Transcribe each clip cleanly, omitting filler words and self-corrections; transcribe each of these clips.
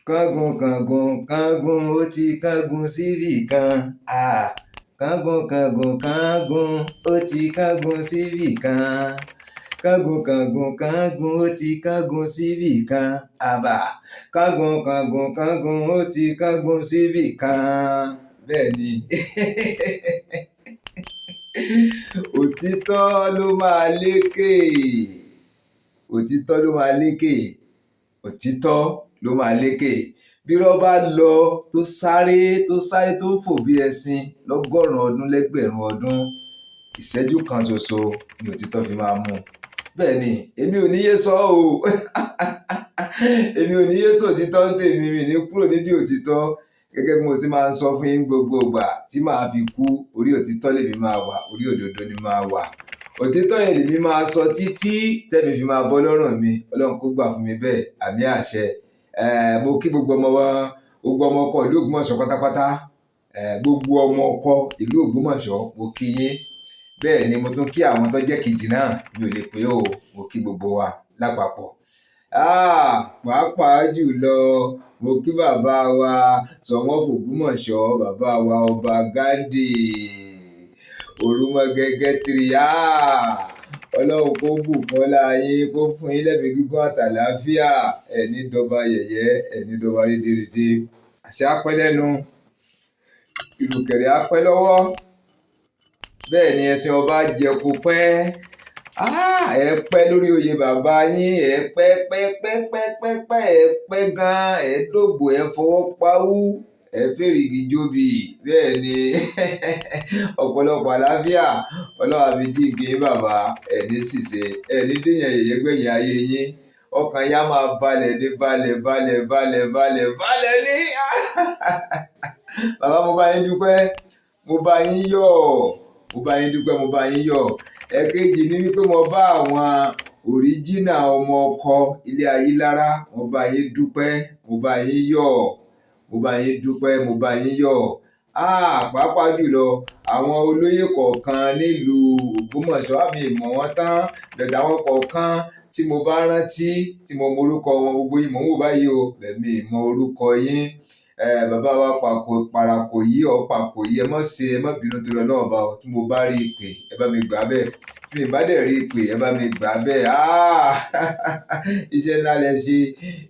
Kángun kángun kángun, ó ti kángun síbì kan. Ah, kángun kángun kángun, ó ti kángun síbì kan. Kángun kángun kángun, ó ti kángun síbì kan. Àbà, kángun kángun kángun, ó ti kángun síbì kan. Bẹ́ẹ̀ ni, òtítọ́ ló máa lékè, òtítọ́ ló máa lékè, òtítọ́ ló máa lékè. Bí irọ́ bá lọ, tó sáré, tó sáré, tó ń fò bí ẹṣin lọ́gọ́rùn-ún ọdún, lẹ́gbẹ̀rún ọdún, ìṣẹ́jú kan ṣoṣo ni òtítọ́ fi máa mú. Bẹ́ẹ̀ ni, èmi ò ní yé sọ o, èmi ò ní yé sọ òtítọ́ ń tèmi. Mi ní kúrò nídìí òtítọ́. Gẹ́gẹ́ bí mo ti máa ń sọ fún yín, gbogbo ìgbà tí màá fi kú, orí òtítọ́ lèmi máa wà, orí òdodo ni máa wà. Òtítọ́ yẹn lèmi máa sọ títí tẹ́mi fi máa bọ́ lọ́rùn mi. Ọlọ́run kó gbà fún mi bẹ́ẹ̀, àmì àṣẹ. Mo kí gbogbo ọmọ wa, gbogbo ọmọ ọkọ ìlú Ògbómọ̀ṣọ́ pátápátá. Gbogbo ọmọ ọkọ ìlú Ògbómọ̀ṣọ́, mo kí yín. Bẹ́ẹ̀ ni mo tún kí àwọn tó jẹ́ kejì náà, mi ò lè pé o. Mo kí gbogbo wa lápapọ̀. Pàápàá jùlọ, mo kí bàbá wa Ṣọ̀ún Ògbómọ̀ṣọ́, bàbá wa Ọba Ghandi Òrùmọ̀gẹ́gẹ́ tìrì. Ọlọ́run kó bùkún ọlá yín, kó fún yín lẹ́mìí gígùn àtàlàáfíà. Ẹ̀ní dọba yẹ̀yẹ́, ẹ̀ní dọba rédèrèdè. Àṣẹ apẹ́ lẹ́nu, ìrùkẹ̀rẹ̀ apẹ́ lọ́wọ́. Bẹ́ẹ̀ ni, ẹṣin ọba jẹko pẹ́. Ẹ pẹ́ lórí oyè bàbá yín, ẹ pẹ́ pẹ́ pẹ́ pẹ́ pẹ́ pẹ́, ẹ pẹ́ gan, ẹ dògbò, ẹ fọwọ́ pawú, ẹ fèrègì jóbi. Bẹ́ẹ̀ ni, ọ̀pọ̀lọpọ̀ àlàáfíà Ọlọ́run àfi jíǹkì yín bàbá. Ẹ ní ṣìṣe, ẹ ní dèèyàn yẹ̀yẹ́ gbẹ̀yìn ayé yín. Ọkàn yá máa balẹ̀ ní balẹ̀ balẹ̀ balẹ̀ balẹ̀ balẹ̀ ní. Bàbá, mo bá yín dúpẹ́, mo bá yín yọ̀, mo bá yín dúpẹ́, mo bá yín yọ̀. Ẹ̀kejì ni wípé mo bá àwọn original ọmọ ọkọ ilé Ayílára, mo bá yín dúpẹ́, mo bá yín yọ̀, mo bá yín dúpẹ́, mo bá yín yọ̀. Pàápàá jùlọ àwọn olóyè kọ̀ọ̀kan nílùú Ògbómọ̀ṣọ́, àmì ìmọ̀ wọn tán bẹ̀tẹ̀, àwọn kọ̀ọ̀kan tí mo bá rántí, tí mo mọ orúkọ wọn, gbogbo yín mò ń wò báyìí o, bẹ̀mí mọ orúkọ yín. Bàbá wa pàkó parako yìí ọ pàkó yìí, ẹ má ṣe, ẹ má bínú torí Ọlọ́run ọba o. Tí mo bá rí ìpè, ẹ bá mi gbà bẹ́ẹ̀. Tí mi bá dẹ̀ rí ìpè, ẹ bá mi gbà bẹ́ẹ̀. Iṣẹ́ ńlá lẹ ṣe,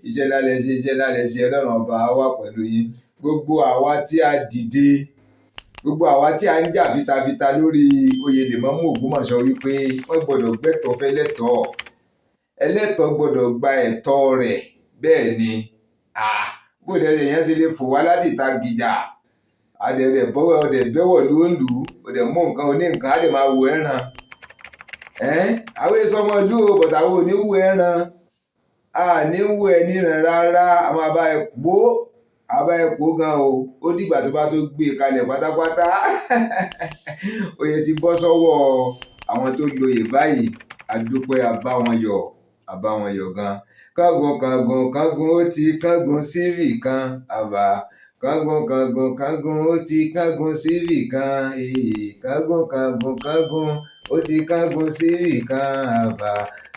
iṣẹ́ ńlá lẹ ṣe, iṣẹ́ ńlá lẹ ṣe. Ọlọ́run ọba wà pẹ̀lú yín. Gbogbo àwa tí a dìde, gbogbo àwa tí a ń jà fitafita lórí oyè lèmọ́mù Ògbómọ̀ṣọ́, wípé wọ́n gbọ́dọ̀ gbẹ́tọ̀ọ́ fẹ́ lẹ́tọ̀ọ́, ẹlẹ́tọ̀ọ́ gbọ́dọ̀ gba ẹ̀tọ́ rẹ̀. Bẹ́ẹ̀ ni, bóde èèyàn ti lè fò wá láti ìta gìjà, àdẹ̀dẹ̀ bọ́wọ́ ọdẹ̀ bẹ́wọ̀ ló ń lù ú, ọdẹ̀ mú nǹkan oní nǹkan, á lè máa wo ẹran. Àwọn èso ọmọ ìlú o, bọ̀tà àwọn ò ní wú ẹran, a ní wú ẹ níran rárá. A máa bá ẹ pò, a bá ẹ pò gan o. Ó dìgbà tó bá tó gbé e kalẹ̀ pátápátá. Oyè ti bọ́ sọ́wọ́ àwọn tó loyè báyìí. A dúpẹ́, a bá wọn yọ̀, a bá wọn yọ̀ gan. Kángun kángun kángun, ó ti kángun síbì kan. Àbà, kángun kángun kángun, ó ti kángun síbì kan. Kángun kángun kángun, ó ti kángun síbì kan. Àbà,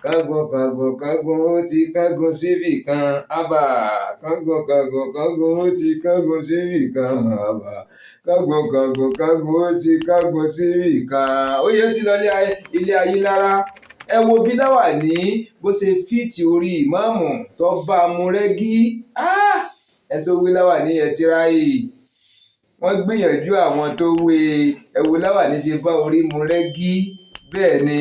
kángun kángun kángun, ó ti kángun síbì kan. Àbà, kángun kángun kángun, ó ti kángun síbì kan. Àbà, kángun kángun kángun, ó ti kángun síbì kan. Oyè ti lọ ilé Ayílára. Ẹ wo bí láwàní bó ṣe fíìtì orí ìmáàmù tó bá a mú rẹ́gí. Ẹ tó wé láwàní ẹ tíráyì, wọ́n gbìyànjú àwọn tó wé. Ẹ wo láwàní ṣe bá orí mu rẹ́gí. Bẹ́ẹ̀ ni,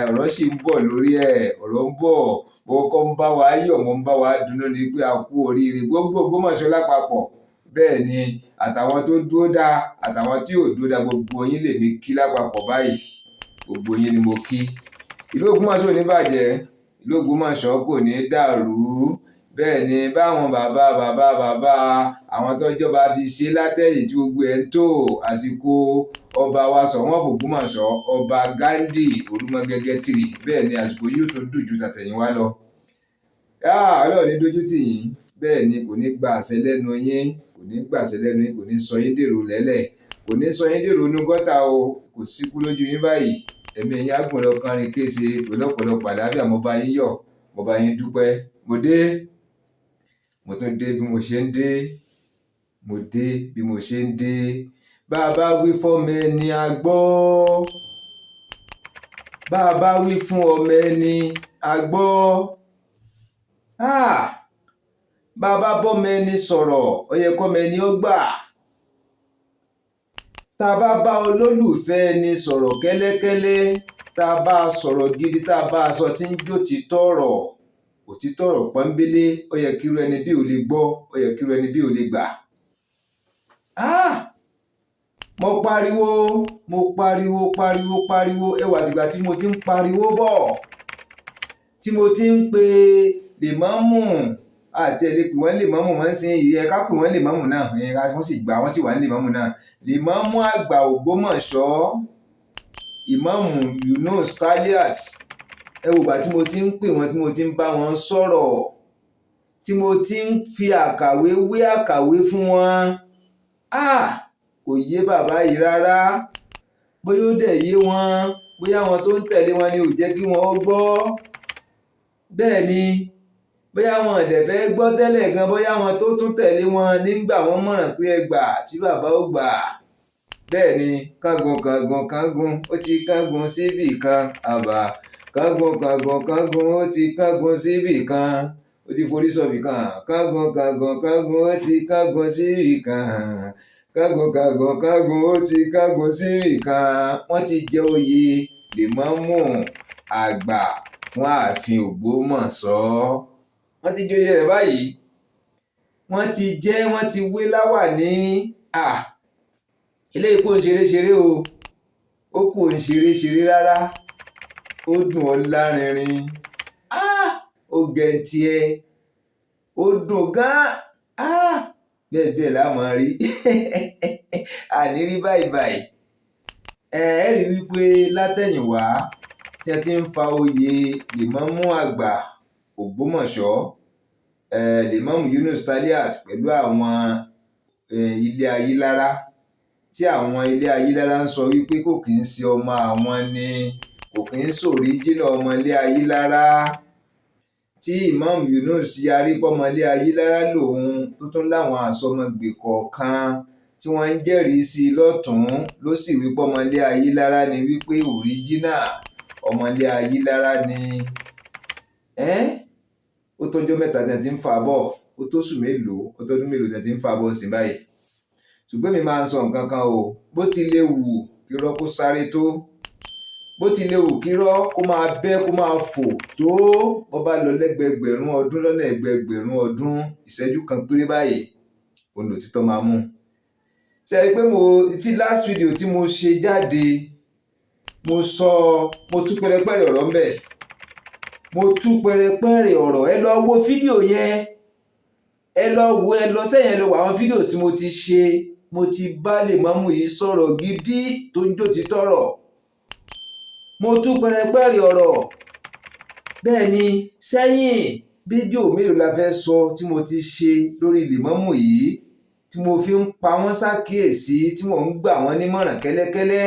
ọ̀rọ̀ sì ń bọ̀ lórí ẹ̀, ọ̀rọ̀ ń bọ̀. Mo kọ́ ń bá wa yọ̀, mo ń bá wa dunnú ni pé a kú oríire, gbogbo Ògbómọ̀ṣọ́ lápapọ̀. Bẹ́ẹ̀ ni, àtàwọn tó dúró dáa, àtàwọn tí ò dúró dáa, gbogbo yín lèmi kí lápapọ̀ báyìí. Gbogbo yín ni mo kí. Ìlú Ògbómọ̀ṣọ́ ò ní bàjẹ́, ìlú Ògbómọ̀ṣọ́ kò ní dàrú. Bẹ́ẹ̀ ni, báwọn bàbá bàbá bàbá àwọn tó jọba fi ṣe látẹ̀yìn tí gbogbo ẹ̀ ń tó àsìkò ọba wa Ṣọ̀ún Ògbómọ̀ṣọ́, Ọba Ghandi Olúmọgẹ́gẹ́ tìrì. Bẹ́ẹ̀ ni, àsìkò yóò tún dùn ju tàtẹ̀yìnwá lọ. Ọlọ́run ní dójú tì yín. Bẹ́ẹ̀ ni, kò ní gba àṣẹ lẹ́nu yín, kò ní gbàṣẹ lẹ́nu yín, kò ní sọ yín dèrò lẹ́lẹ̀, kò ní sọ yín dèrò inú gọ́tà o. Kò síkú lójú yín báyìí, ẹ̀mí yín á gùn lọ kánrin kése pẹ̀lú ọ̀pọ̀lọpọ̀ àlàáfíà. Mo bá yín yọ̀, mo bá yín dúpẹ́. Mo dé. Mo tún dé bí mo ṣe ń dé, mo dé bí mo ṣe ń dé. Bá a bá wí fọ́mọ ẹni a gbọ́, bá a bá wí fún ọmọ ẹni a gbọ́, bá a bá bọ́mọ ẹni sọ̀rọ̀, ó yẹ kọ́mọ ẹni ó gbà. Tá a bá bá olólùfẹ́ ẹni sọ̀rọ̀ kẹ́lẹ́kẹ́lẹ́, tá a bá a sọ̀rọ̀ gidi, tá a bá a sọ tí ń jó títọ́ ọ̀rọ̀, òtítọ́ ọ̀rọ̀ pọ́nbélé, ó yẹ kírú ẹni bí ò lè gbọ́, ó yẹ kírú ẹni bí ò lè gbà. Mo pariwo, mo pariwo, pariwo, pariwo. Ẹwà tìgbà tí mo ti ń pariwo bọ̀, tí mo ti ń pe lèmọ́mù àti ẹ̀ lè pè wọ́n lèmọ́mù wọ́n ń sin ìyẹn ká pè wọ́n lèmọ́mù náà, wọ́n sì gbà, wọ́n sì wà ní lèmọ́mù náà. Lèmọ́mù àgbà Ògbómọ̀ṣọ́, Ìmáàmù Yunus Taliat, ẹ wò gbà tí mo ti ń pè wọ́n, tí mo ti ń bá wọn sọ̀rọ̀, tí mo ti ń fi àkàwé wé àkàwé fún wọn. Kò yé bàbá yìí rárá. Bóyá ó dẹ̀ yé wọn, bóyá àwọn tó ń tẹ̀lé wọn ni ò jẹ́ kí wọ́n gbọ́. Bẹ́ẹ̀ ni, bóyá wọn ò dẹ̀ fẹ́ gbọ́ tẹ́lẹ̀ gan, bóyá àwọn tó tún tẹ̀lé wọn nígbà wọ́n mọ̀ràn pé ẹ gbà tí bàbá ó gbà. Bẹ́ẹ̀ ni, kángun kángun kángun, ó ti kángun síbì kan àbá. Kángun kángun kángun, ó ti kángun síbì kan, ó ti forí sọ̀bì kan. Kángun kángun kángun, ó ti kángun síbì kan. Kángun kángun kángun, ó ti kángun síbì kan. Wọ́n ti jẹ oyè lèmọ́mù àgbà fún ààfin Ògbómọ̀ṣọ́. Wọ́n ti joyè rẹ̀ báyìí. Wọ́n ti jẹ́, wọ́n ti wé láwàní. Eléyìí kò ń ṣeré ṣeré o, ó kò ń ṣeré ṣeré rárá. Ó dùn ọ́ lárinrin, ó gẹ̀ǹtì ẹ, ó dùn gan. Bẹ́ẹ̀ bẹ́ẹ̀ la máa rí, àní rí báyìí báyìí. Ẹ rí wípé látẹ̀yìnwá tí a ti ń fa oyè lèmọ́mù àgbà Ògbómọ̀ṣọ́, lèmọ́mù Yunus Taliat, pẹ̀lú àwọn ilé Ayílára, tí àwọn ilé Ayílára ń sọ wípé kò kì í ṣe ọmọ àwọn ni, kò kì í ṣòríjìnà ọmọ ilé Ayílára, tí Imam Yunus yarí pọ́mọ ilé Ayílára lòun, tó tún láwọn àsọmọgbè kọ̀ọ̀kan tí wọ́n ń jẹ́rìí sí i lọ́tùn ló sì wí pọ́mọ ilé Ayílára ni, wípé òríjìnà ọmọ ilé Ayílára ni. Ó tọ́jọ́ mẹ́ta tí a ti ń fà bọ̀, ó tóṣù mélòó, ó tọ́dún mélòó tí a ti ń fà bọ̀ sí báyìí. Ṣùgbọ́n mi máa ń sọ nǹkan kan o: bó ti lè wù kí irọ́ kó sáré tó, bó ti lè wù kí irọ́ kó máa bẹ́, kó máa fò tó, bó bá lọ lẹ́gbẹ̀gbẹ̀rún ọdún lọ́nà ẹgbẹ̀gbẹ̀rún ọdún, ìṣẹ́jú kan péré báyìí òun lòtítọ́ máa mú. Ṣe é pé mo ti last video tí mo ṣe jáde, mo sọ, mo tú pẹrẹpẹrẹ ọ̀rọ̀ ńbẹ̀, mo tú pẹrẹpẹrẹ ọ̀rọ̀. Ẹ lọ wo fídíò yẹn, ẹ lọ wo, ẹ lọ sẹ́yìn, ẹ lọ wo àwọn fídíò tí mo ti ṣe. Mo ti bá lèmọ́mù yìí sọ̀rọ̀ gidi tó ń jó ti tọ̀rọ̀, mo tú pẹrẹpẹrẹ ọ̀rọ̀. Bẹ́ẹ̀ ni, sẹ́yìn fídíò mélòó la fẹ́ sọ tí mo ti ṣe lórí lèmọ́mù yìí, tí mo fi ń pa wọ́n ṣàkíyèsí, tí mò ń gbà wọ́n nímọ̀ràn kẹ́lẹ́kẹ́lẹ́,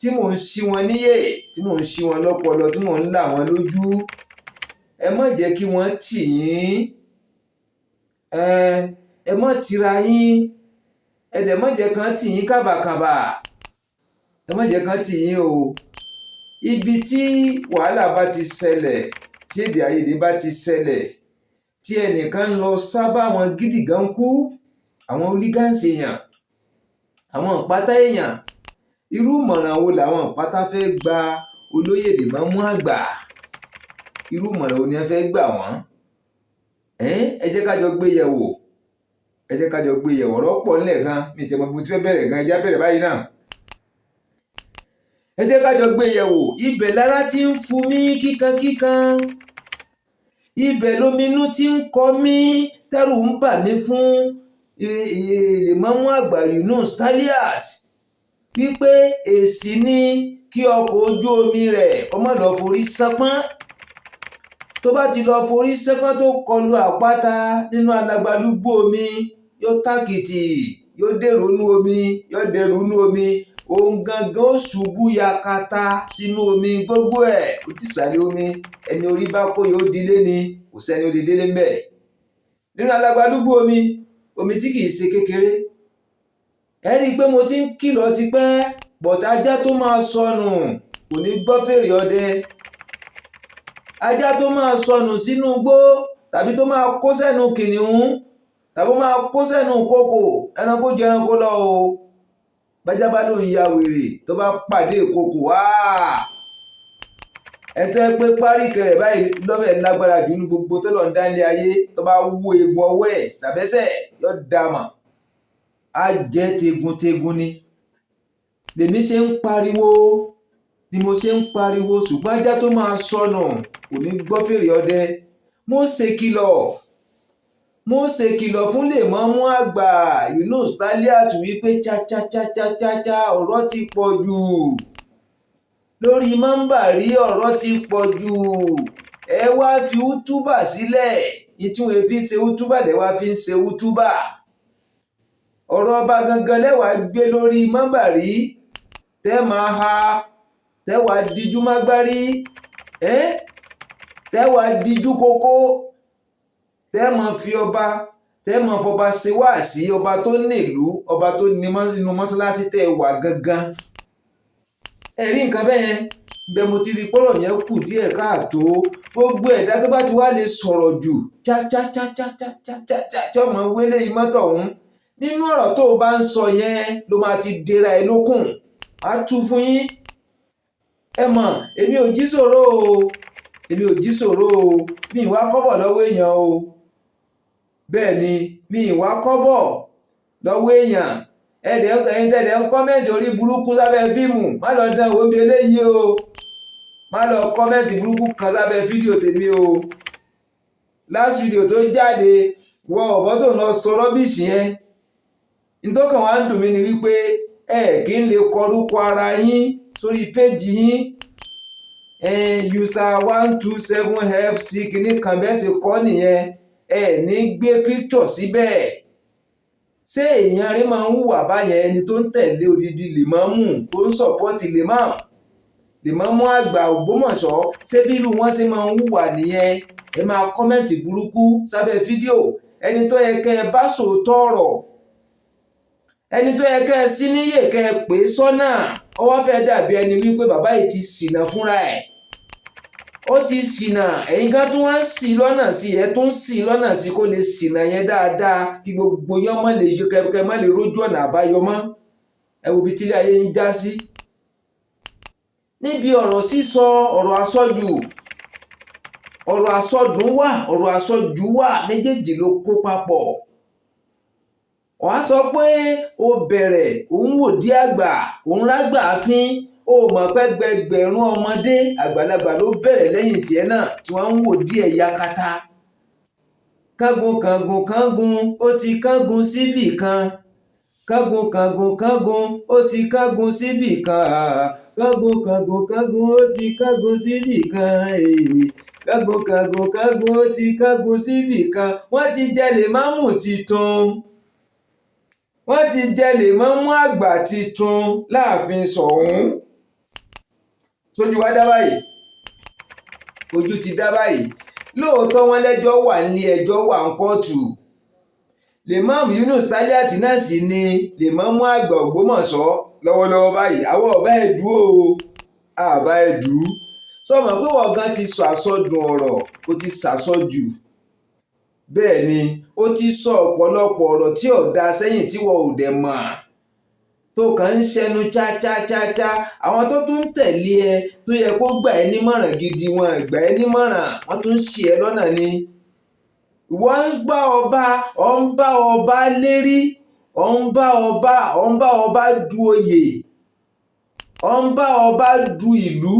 tí mò ń ṣí wọn níyè, tí mò ń ṣí wọn lọ́pọlọ, tí mò ń là wọ́n lójú. Ẹ má jẹ́ kí wọ́n tì yín, ẹ má tira yín, ẹ dẹ̀ má jẹ́ kán tì yín kàbàkàbà, ẹ má jẹ́ kán tì yín o. Ibi tí wàhálà bá ti ṣẹlẹ̀, tí èdè àìyedè bá ti ṣẹlẹ̀, tí ẹnìkan ń lọ sábà wọn gidi gan kú, àwọn hooligans èèyàn, àwọn ìpátá èèyàn, irú ìmọ̀ràn wo làwọn ìpátá fẹ́ gba olóyè lèmọ́mú àgbà? Irú ìmọ̀ràn wo ni wọ́n fẹ́ gbà wọ́n? Ẹ jẹ́ ká jọ gbé yẹ̀wò, ẹ jẹ́ ká jọ gbé yẹ̀wò. Ọ̀rọ̀ pọ̀ nílẹ̀ gan, mi tẹ̀ mọ́ bí mo ti fẹ́ bẹ̀rẹ̀ gan. Ẹ jẹ́ á bẹ̀rẹ̀ báyìí náà, ẹ jẹ́ ká jọ gbé yẹ̀wò. Ibẹ̀ lára ti ń fún mi kíkankíkan, ibẹ̀ lominú ti ń kọ mí, tẹ́rù ń bà mí fún lèmọ́mú àgbà Yunus Taliat, wípé èsì ni kí ọkọ̀ ojú omi rẹ̀ kó má lọ forí ṣánpọ́n. Tó bá ti lọ forí ṣánpọ́n, tó kọlu àpáta nínú alagbalúgbú omi, yóò tàkìtì, yóò dèrò inú omi, yóò dèrò inú omi. Òun gangan ó ṣubú yakata sínú omi, gbogbo ẹ̀ ó ti sàlẹ̀ omi. Ẹni orí bá kó yóò dilé ni, kò sẹ́ni ó lè délé ńbẹ̀. Nínú alágbálúgbú omi, omi tí kìí ṣe kékeré. Ẹ rí i pé mo ti ń kìlọ̀ tipẹ́, bọ̀tá ajá tó máa sọnù kò ní gbọ́ fèrè ọdẹ. Ajá tó máa sọnù sínú igbó tàbí tó máa kó sẹ́nu kìnìún tàbí máa kó sẹ́nu kòkò, ẹranko jẹ ẹranko lọ o. Bájá bá lóun ya wèrè, tó bá pàdé ìkòkò, ẹ tẹ́ pé páríkì rẹ̀ báyìí lọ́fẹ̀ẹ́ lágbára jù ní gbogbo tó lọ́n dá nílé ayé, tó bá wú eegun ọwọ́ ẹ̀ tàbẹ́sẹ̀ yóò dá mọ̀, á jẹ́ tegun-tegun ni. Lèmi ṣe ń pariwo ni mo ṣe ń pariwo, ṣùgbọ́n ajá tó máa sọnù kò ní gbọ́ fèrè ọdẹ. Mo ṣèkìlọ̀ fún Lèmọ́mú àgbà Yunus Taliat wípé chachachachachacha, ọ̀rọ̀ ti pọ̀ jù lórí mọ́ńbàrí, ọ̀rọ̀ ti pọ̀ jù. Ẹ wá fi útúbà sílẹ̀, ìtí wọn fi ṣe útúbà lẹ́wà fi ń ṣe útúbà. Ọ̀rọ̀ ọba gangan lẹ́wà gbé lórí mọ́ńbàrí, tẹ́ máa ha, tẹ́ wàá díjú mágbárí, tẹ́ wàá díjú kókó, tẹ́ máa fi ọba, tẹ́ máa fọba ṣe wáàsí, ọba tó nílùú, ọba tó ní inú mọ́ṣáláṣí tẹ́ wà gangan. Ẹ rí nǹkan bẹ́ẹ̀ bẹ́ẹ̀, mo ti rí pọ́rọ̀ yẹn kù díẹ̀ káàtó. Gbogbo ẹ̀dá tó bá ti wá lè sọ̀rọ̀ jù cháchácháchácháchá tí ọmọ wélé mọ́tò ọ̀hún, nínú ọ̀rọ̀ tó o bá ń sọ yẹn ló máa ti dira ẹ lókùn. Á tú fún yín. Ẹ mọ̀, èmi ò jí sọ̀rọ̀ o, èmi ò jí sọ̀rọ̀ o. Mi ì wá kọ́bọ̀ lọ́wọ́ èèyàn o. Bẹ́ẹ̀ ni, mi ì wá kọ́bọ̀ lọ́wọ́ èèyàn. Ẹ̀dẹ̀ ẹ̀yin tẹ̀dẹ̀ ń comment orí burúkú sábẹ́ fíìmù, má lọ dán owó mi eléyìí o. Má lọ comment burúkú kan sábẹ́ fídíò tèmi o. Last video tó jáde, wọ ọ̀bọ tó ń lọ sọ rubbish yẹn, nítòkàn wá ń dùn mí ni wípé ẹ kì í lè kọrúkọ ara yín sórí péjì yín, user 127 fc kìíní kan, bẹ́ẹ̀ sì kọ́ nìyẹn. Ẹ ní gbé picture síbẹ̀. Ṣé èèyàn rí máa ń hùwà báyẹn? Ẹni tó ń tẹ̀lé odidi lèmọ́mù, tó ń support lèmọ́mù àgbà Ògbómọ̀ṣọ́, ṣé bí irú wọn ṣe máa ń hùwà nìyẹn? Ẹ máa comment burúkú sábẹ́ fídíò ẹni tó yẹ kẹ́ ẹ bá sòótọ́ ọ̀rọ̀, ẹni tó yẹ kẹ́ ẹ sí níyè, kẹ́ ẹ pè é sọ́nà. Ó wá fẹ́ dàbí ẹni wípé bàbá yìí ti ṣìnà fúnra ẹ̀, ó ti ṣìnà. Ẹ̀yin kan tún wá ń ṣì lọ́nà sí, ẹ̀ tún ń ṣì lọ́nà sí kó lè ṣìnà yẹn dáadáa, kí gbogbo yẹn má lè yọ kẹ́kẹ́, má lè rójú ọ̀nà àbáyọ mọ́. Ẹ wo ibi tílé ayé yín já sí níbi ọ̀rọ̀ sísọ. Ọ̀rọ̀ àsọjù, ọ̀rọ̀ àsọdùn wà, ọ̀rọ̀ àsọjù wà, méjèèjì ló kó papọ̀. Wàá sọ pé o bẹ̀rẹ̀ òun wò dí àgbà, òun rágbà fín. O mọ̀ pé gbẹgbẹ̀rún ọmọdé àgbàlagbà ló bẹ̀rẹ̀ lẹ́yìn tiẹ̀ náà tí wọ́n ń wò díẹ̀ yakata. Kángun kángun kángun, ó ti kángun síbì kan. Kángun kángun kángun, ó ti kángun síbì kan. Kángun kángun kángun, ó ti kángun síbì kan. Kángun kángun kángun, ó ti kángun síbì kan. Wọ́n ti jẹ lèmọ́mù titun, wọ́n ti jẹ lèmọ́mù àgbà titun láàfin Ṣọ̀ún. Sójú wa dá báyìí, ojú ti dá báyìí. Lóòótọ́, wọn lẹ́jọ́ wà nílé ẹjọ́, wà ń kóòtù. Lèmọ́mù Yunus Taliat náà sì ni lèmọ́mù àgbà Ògbómọ̀ṣọ́ lọ́wọ́lọ́wọ́ báyìí. Àwọn ọ̀bá ẹ̀ dúró o, àbá ẹ̀ dùú. Sọmọ pé wọ́n gan ti sọ àsọdùn ọ̀rọ̀, ó ti sàsọjù. Bẹ́ẹ̀ ni, ó ti sọ ọ̀pọ̀lọpọ̀ ọ̀rọ̀ tí ò dáa sẹ́yìn tí wọ́n ò dẹ̀ mọ̀, tó kàn ń ṣẹnu cháchácháchá. Àwọn tó tún ń tẹ̀lé ẹ, tó yẹ kó gbà ẹ́ nímọ̀ràn gidi, wọn gbà ẹ́ nímọ̀ràn, wọ́n tún ń ṣì ẹ́ lọ́nà ni. Ìwọ ń bá ọba, ọ̀ ń bá ọba lérí, ọ̀ ń bá ọba du oyè, ọ̀ ń bá ọba du ìlú.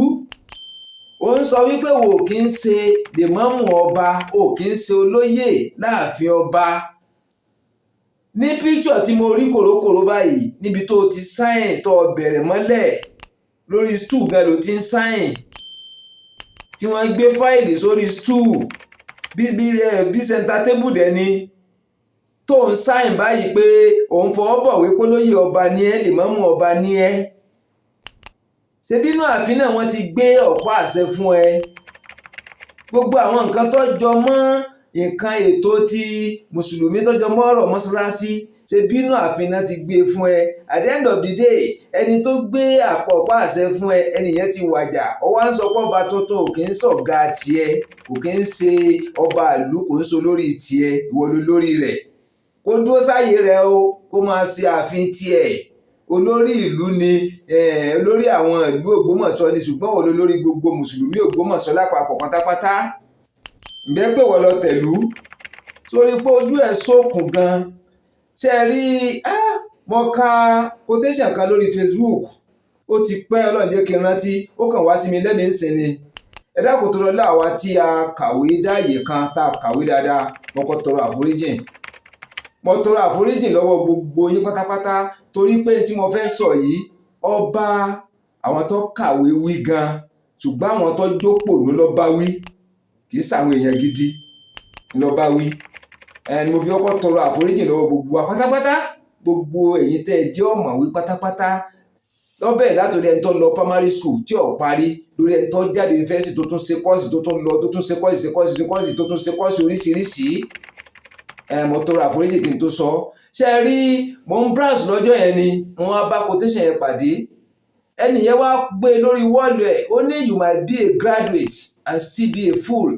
Ó ń sọ wípé wò kí ń ṣe lèmọ́mù ọba, ò kí ń ṣe olóyè láàfin ọba. Ní picture tí mo rí kòrókòró báyìí, níbi tó ti sign, tó bẹ̀rẹ̀ mọ́lẹ̀ lórí stool gan ló ti ń sign, tí wọ́n gbé fáìlì sórí stool bí bí bí center table dẹ̀ ni, tó ń sign báyìí pé òun fọwọ́ bọ̀wé pé lóyè ọba ní ẹ́, lèmọ́mù ọba ní ẹ́. Ṣebí inú ààfin náà wọ́n ti gbé ọ̀pá àṣẹ fún ẹ? Gbogbo àwọn nǹkan tó jọ mọ́ Nǹkan ètò ti mùsùlùmí tọ́jọ́ mọ́rọ̀ mọ́ṣáláṣí ṣe bínú ààfin náà ti gbé fún ẹ. At the end of the day, ẹni tó gbé àpọ̀pá àṣẹ fún ẹ, ẹni yẹn ti wàjà. Ó wá ń sọ pé ọba tuntun ò kì í ṣọ̀gá tiẹ̀, kò kì í ṣe ọba ìlú, kò ń so lórí tiẹ̀. Ìwọ ló lórí rẹ̀. Kó dúró sáyé rẹ̀ o, kó máa ṣe ààfin tiẹ̀. Olórí ìlú ni, olórí àwọn ìlú Ògbómọ̀ṣọ́ ni, ṣùgbọ́n òun lolórí gbogbo mùsùlùmí Ògbómọ̀ṣọ́ lápapọ̀ pátápátá. Ǹjẹ́ pé wọ́n lọ tẹ̀lú sórí pé ojú ẹ̀ sókun gan? Ṣe é rí? Mo ka quotation kan lórí Facebook, ó ti pẹ́. Ọlọ́run jẹ́ kí n rántí, ó kàn wá sí mi lẹ́mìí ń sìn ni. Ẹ dákun tó lọ láwa tí a kàwé dáàyè kan, tá a kàwé dáadáa, mo kọ́ tọrọ àforíjìn, mo tọrọ àforíjìn lọ́wọ́ gbogbo yín pátápátá, torí pé tí mo fẹ́ sọ yìí, ọba àwọn tó kàwé wí gan, ṣùgbọ́n àwọn tó jópònú ló bá wí, kì í ṣàwọn èèyàn gidi ló bá wí. Ẹni mo fi kọ́kọ́ tọrọ àforíjìn lọ́wọ́ gbogbo wa pátápátá, gbogbo ẹ̀yin tẹ́ ẹ jẹ́ ọ̀mọ̀wé pátápátá, lọ́bẹ̀ látòrí ẹni tó lọ primary school tí ò parí, lórí ẹni tó jáde yunifásitì, tó tún ṣe course, tó tún lọ, tó tún ṣe course, ṣe course, ṣe course, tó tún ṣe course oríṣiríṣi. Ẹ mo tọrọ àforíjì kí n tó sọ. Ṣe é rí, mo ń browse lọ́jọ́ yẹn ni mo wá bá quotation yẹn pàdé. Ẹnì yẹn wá gbé lórí wall ẹ̀, ó ní, "You might be a graduate and still be a fool.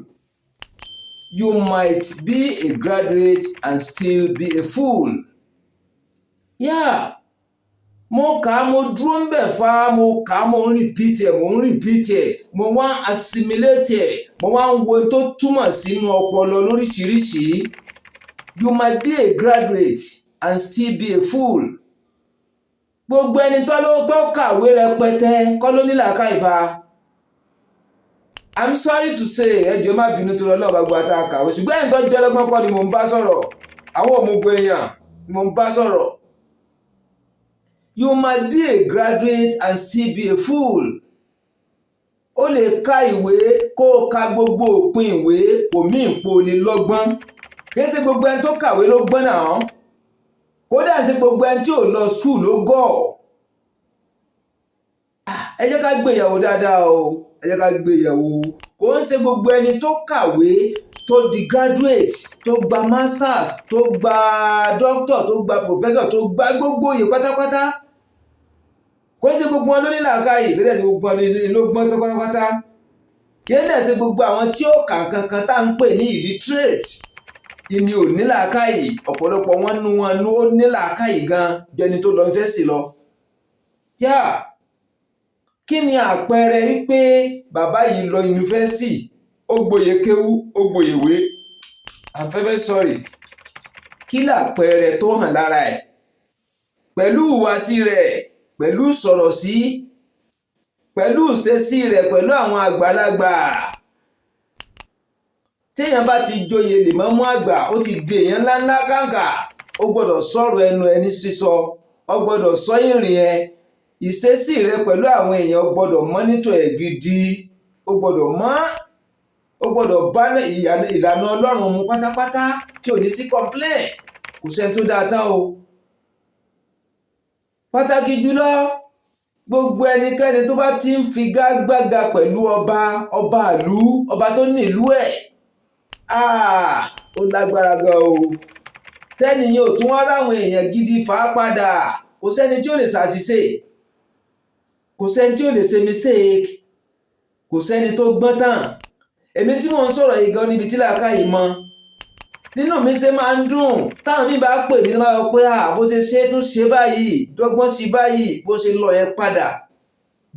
You might be a graduate and still be a fool." Yeah, mo kà á, mo dúró ń bẹ̀ fa, mo kà á, mo ń repeat ẹ̀, mo ń repeat ẹ̀, mo wá assimilate ẹ̀, mo wá ń wo tó túmọ̀ sínú ọpọlọ lóríṣiríṣi. You might be a graduate and still be a fool. Gbogbo ẹni tó ló tó kàwé rẹpẹtẹ kọ́ ló ní làákàyè fa. I'm sorry to say, ẹ jọ̀ọ́, má bínú tó lọ lọ́wọ́ gbogbo àtà kàwé, ṣùgbọ́n ẹni tó jẹ́ ọlọ́gbọ́n kọ́ ni mò ń bá sọ̀rọ̀, àwọn òmùgọ̀ èèyàn ni mò ń bá sọ̀rọ̀. You might be a graduate and still be a fool. Ó lè ka ìwé, kó o ka gbogbo òpin ìwé, kò mí ìpò lè lọ́gbọ́n. Kì í ṣe gbogbo ẹni tó kàwé ló gbọ́n náà. Kódà ṣe gbogbo ẹni tí ò lọ school ló gọ̀. Ẹ jẹ́ ká gbéyàwó dáadáa o, ẹ jẹ́ ká gbéyàwó. Kò ń ṣe gbogbo ẹni tó kàwé, tó di graduate, tó gba masters, tó gba doctor, tó gba professor, tó gba gbogbo oyè pátápátá, kò ń ṣe gbogbo wọn ló ní làákàyè. Kò dẹ̀ ṣe gbogbo wọn ló gbọ́n tó pátápátá. Kì í dẹ̀ ṣe gbogbo àwọn tí ó kà kankan tá à ń pè ní illiterate ìní ò ní làákàyè. Ọ̀pọ̀lọpọ̀ wọn nu wọn ló ní làákàyè gan ju ẹni tó lọ yunifásitì lọ. Yá, kí ni àpẹẹrẹ wípé bàbá yìí lọ yunifásitì, ó gboyè kéwú, ó gboyè ìwé? I'm very sorry. Kí làpẹẹrẹ tó hàn lára ẹ̀? Pẹ̀lú ìhùwàsí rẹ̀, pẹ̀lú sọ̀rọ̀ sí, pẹ̀lú ìṣesí rẹ̀ pẹ̀lú àwọn àgbàlagbà. Téèyàn bá ti joyè lèmọ́mú àgbà, ó ti di èèyàn ńláńlá kàǹkà. Ó gbọ́dọ̀ sọ̀rọ̀ ẹnu ẹni sísọ, ó gbọ́dọ̀ sọ ìrìn ẹ, ìṣesí rẹ pẹ̀lú àwọn èèyàn gbọ́dọ̀ monitor ẹ̀ gidi. Ó gbọ́dọ̀ mọ́, ó gbọ́dọ̀ bá ìlànà Ọlọ́run mu pátápátá tí ò ní sí complain. Kò sẹ́ni tó dáa tán o. Pàtàkì jùlọ, gbogbo ẹnikẹ́ni tó bá ti ń figagbága pẹ̀lú ọba, ọba ìlú, ọba tó ní ìlú ẹ̀, ó lágbára gan o. Tẹ́nìyàn ò tún wá ráwọn èèyàn gidi fà á padà. Kò sẹ́ni tí ó lè ṣàṣìṣe, kò sẹ́ni tí ó lè ṣe mistake, kò sẹ́ni tó gbọ́n tán. Èmi tí mò ń sọ̀rọ̀ yìí gan, níbi tí làákàyè mọ nínú mi ṣe máa ń dùn táwọn mi bá pè mí, máa sọ pé à bó ṣe ṣe tún ṣe báyìí, dọ́gbọ́n sí báyìí, bó ṣe lọ yẹn padà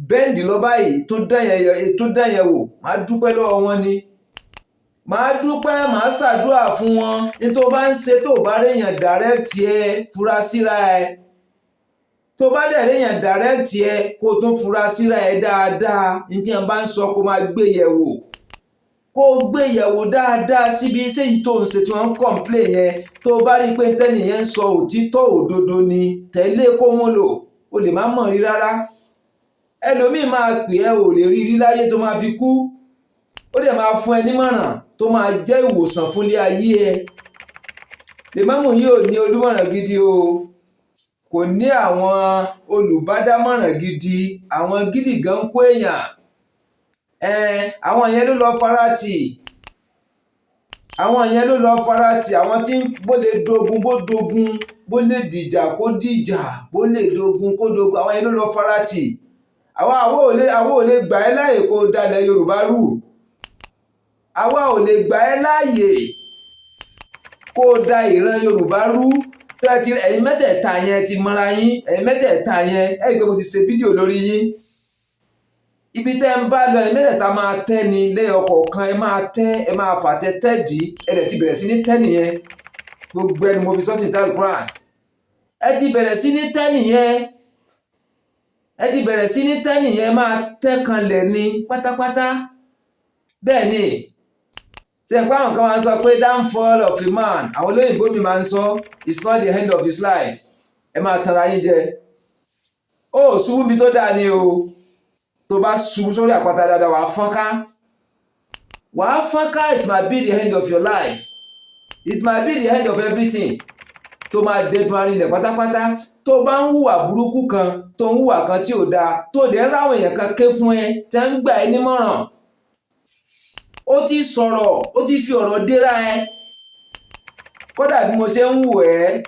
bend lọ báyìí, tó dán yẹn wò. Máa dúpẹ́ lọ́wọ́ wọn ni, màá dúpẹ́, màá ṣàdúrà fún wọn. Ní tó bá ń ṣe, tó bá réèyàn direct ẹ, fura síra ẹ. Tó bá dẹ̀ réèyàn direct ẹ, kó tún fura síra ẹ dáadáa. Ní tí wọn bá ń sọ, kó máa gbé yẹ̀wò, kó o gbé yẹ̀wò dáadáa síbi iṣẹ́ yìí tó ń ṣe tí wọ́n ń complain yẹn. Tó bá rí i pé tẹ́nìyẹn ń sọ òtítọ́ òdodo ni, tẹ̀lé, kó mú lò. O lè má mọ̀ rí rárá. Ẹlòmíì máa pè ẹ́, ò lè rí rí láyé tó máa fi kú. Ó dẹ̀ máa fún ẹ nímọ̀ràn tó máa jẹ́ ìwòsàn fúnlé ayé ẹ. Lèmọ́mù yìí ò ní olúmọ̀ràn gidi o, kò ní àwọn olùbádámọ̀ràn gidi. Àwọn gidi gan kó èèyàn ẹ, àwọn yẹn ló lọ farati. Àwọn yẹn ló lọ farati, àwọn tí bó lè dogun, bó dogun, bó lè dìjà, kó dìjà, bó lè dogun, kó dogun. Àwọn yẹn ló lọ farati. Àwọn ò lè gbà ẹ́ láàyè kó dalẹ̀ Yorùbá rú. Àwa ò lè gbà ẹ́ láàyè kó da ìran Yorùbá rú. Tó ẹ ti, ẹ̀yin mẹ́tẹ̀ẹ̀ta yẹn ti mọ́ra yín. Ẹ̀yin mẹ́tẹ̀ẹ̀ta yẹn, ẹ rí i pé mo ti ṣe fídíò lórí yín. Ibi tẹ́ ń bá lọ, ẹ̀yin mẹ́tẹ̀ẹ̀ta máa tẹ́ ni lẹ́yọ kọ̀ọ̀kan. Ẹ máa tẹ́, ẹ máa fàtẹ́ tẹ́ dì í. Ẹ dẹ̀ ti bẹ̀rẹ̀ sí ní tẹ́ nìyẹn. Gbogbo ẹni mo fi sọ́sì tá Quran. Ẹ ti bẹ̀rẹ̀ sí ní tẹ́ nìyẹn, ẹ ti bẹ̀rẹ̀ sí ní tẹ́ nìyẹn. Máa tẹ́ kanlẹ̀ ni pátápátá. Bẹ́ẹ̀ ni ṣe pé àwọn kan máa ń sọ pé downfall of a man, àwọn olóyìnbó mi máa ń sọ, it's not the end of his life. Ẹ máa tanra yín jẹ. Ó ṣubú bí tó dáa ni o. Tó bá ṣubú sórí àpáta dáadáa, wàá fọ́nká, wàá fọ́nká. It might be the end of your life, it might be the end of everything. Tó máa dẹdun arinlẹ̀ pátápátá. Tó bá ń hùwà burúkú kan, tó ń hùwà kan tí ò dáa, tó dẹ̀ ń ráwọn èèyàn kan ké fún ẹ, tẹ́ ń gbà ẹ́ nímọ̀ràn, ó ti sọ̀rọ̀, ó ti fi ọ̀rọ̀ déra ẹ. Kódà bí mo ṣe ń wù ẹ́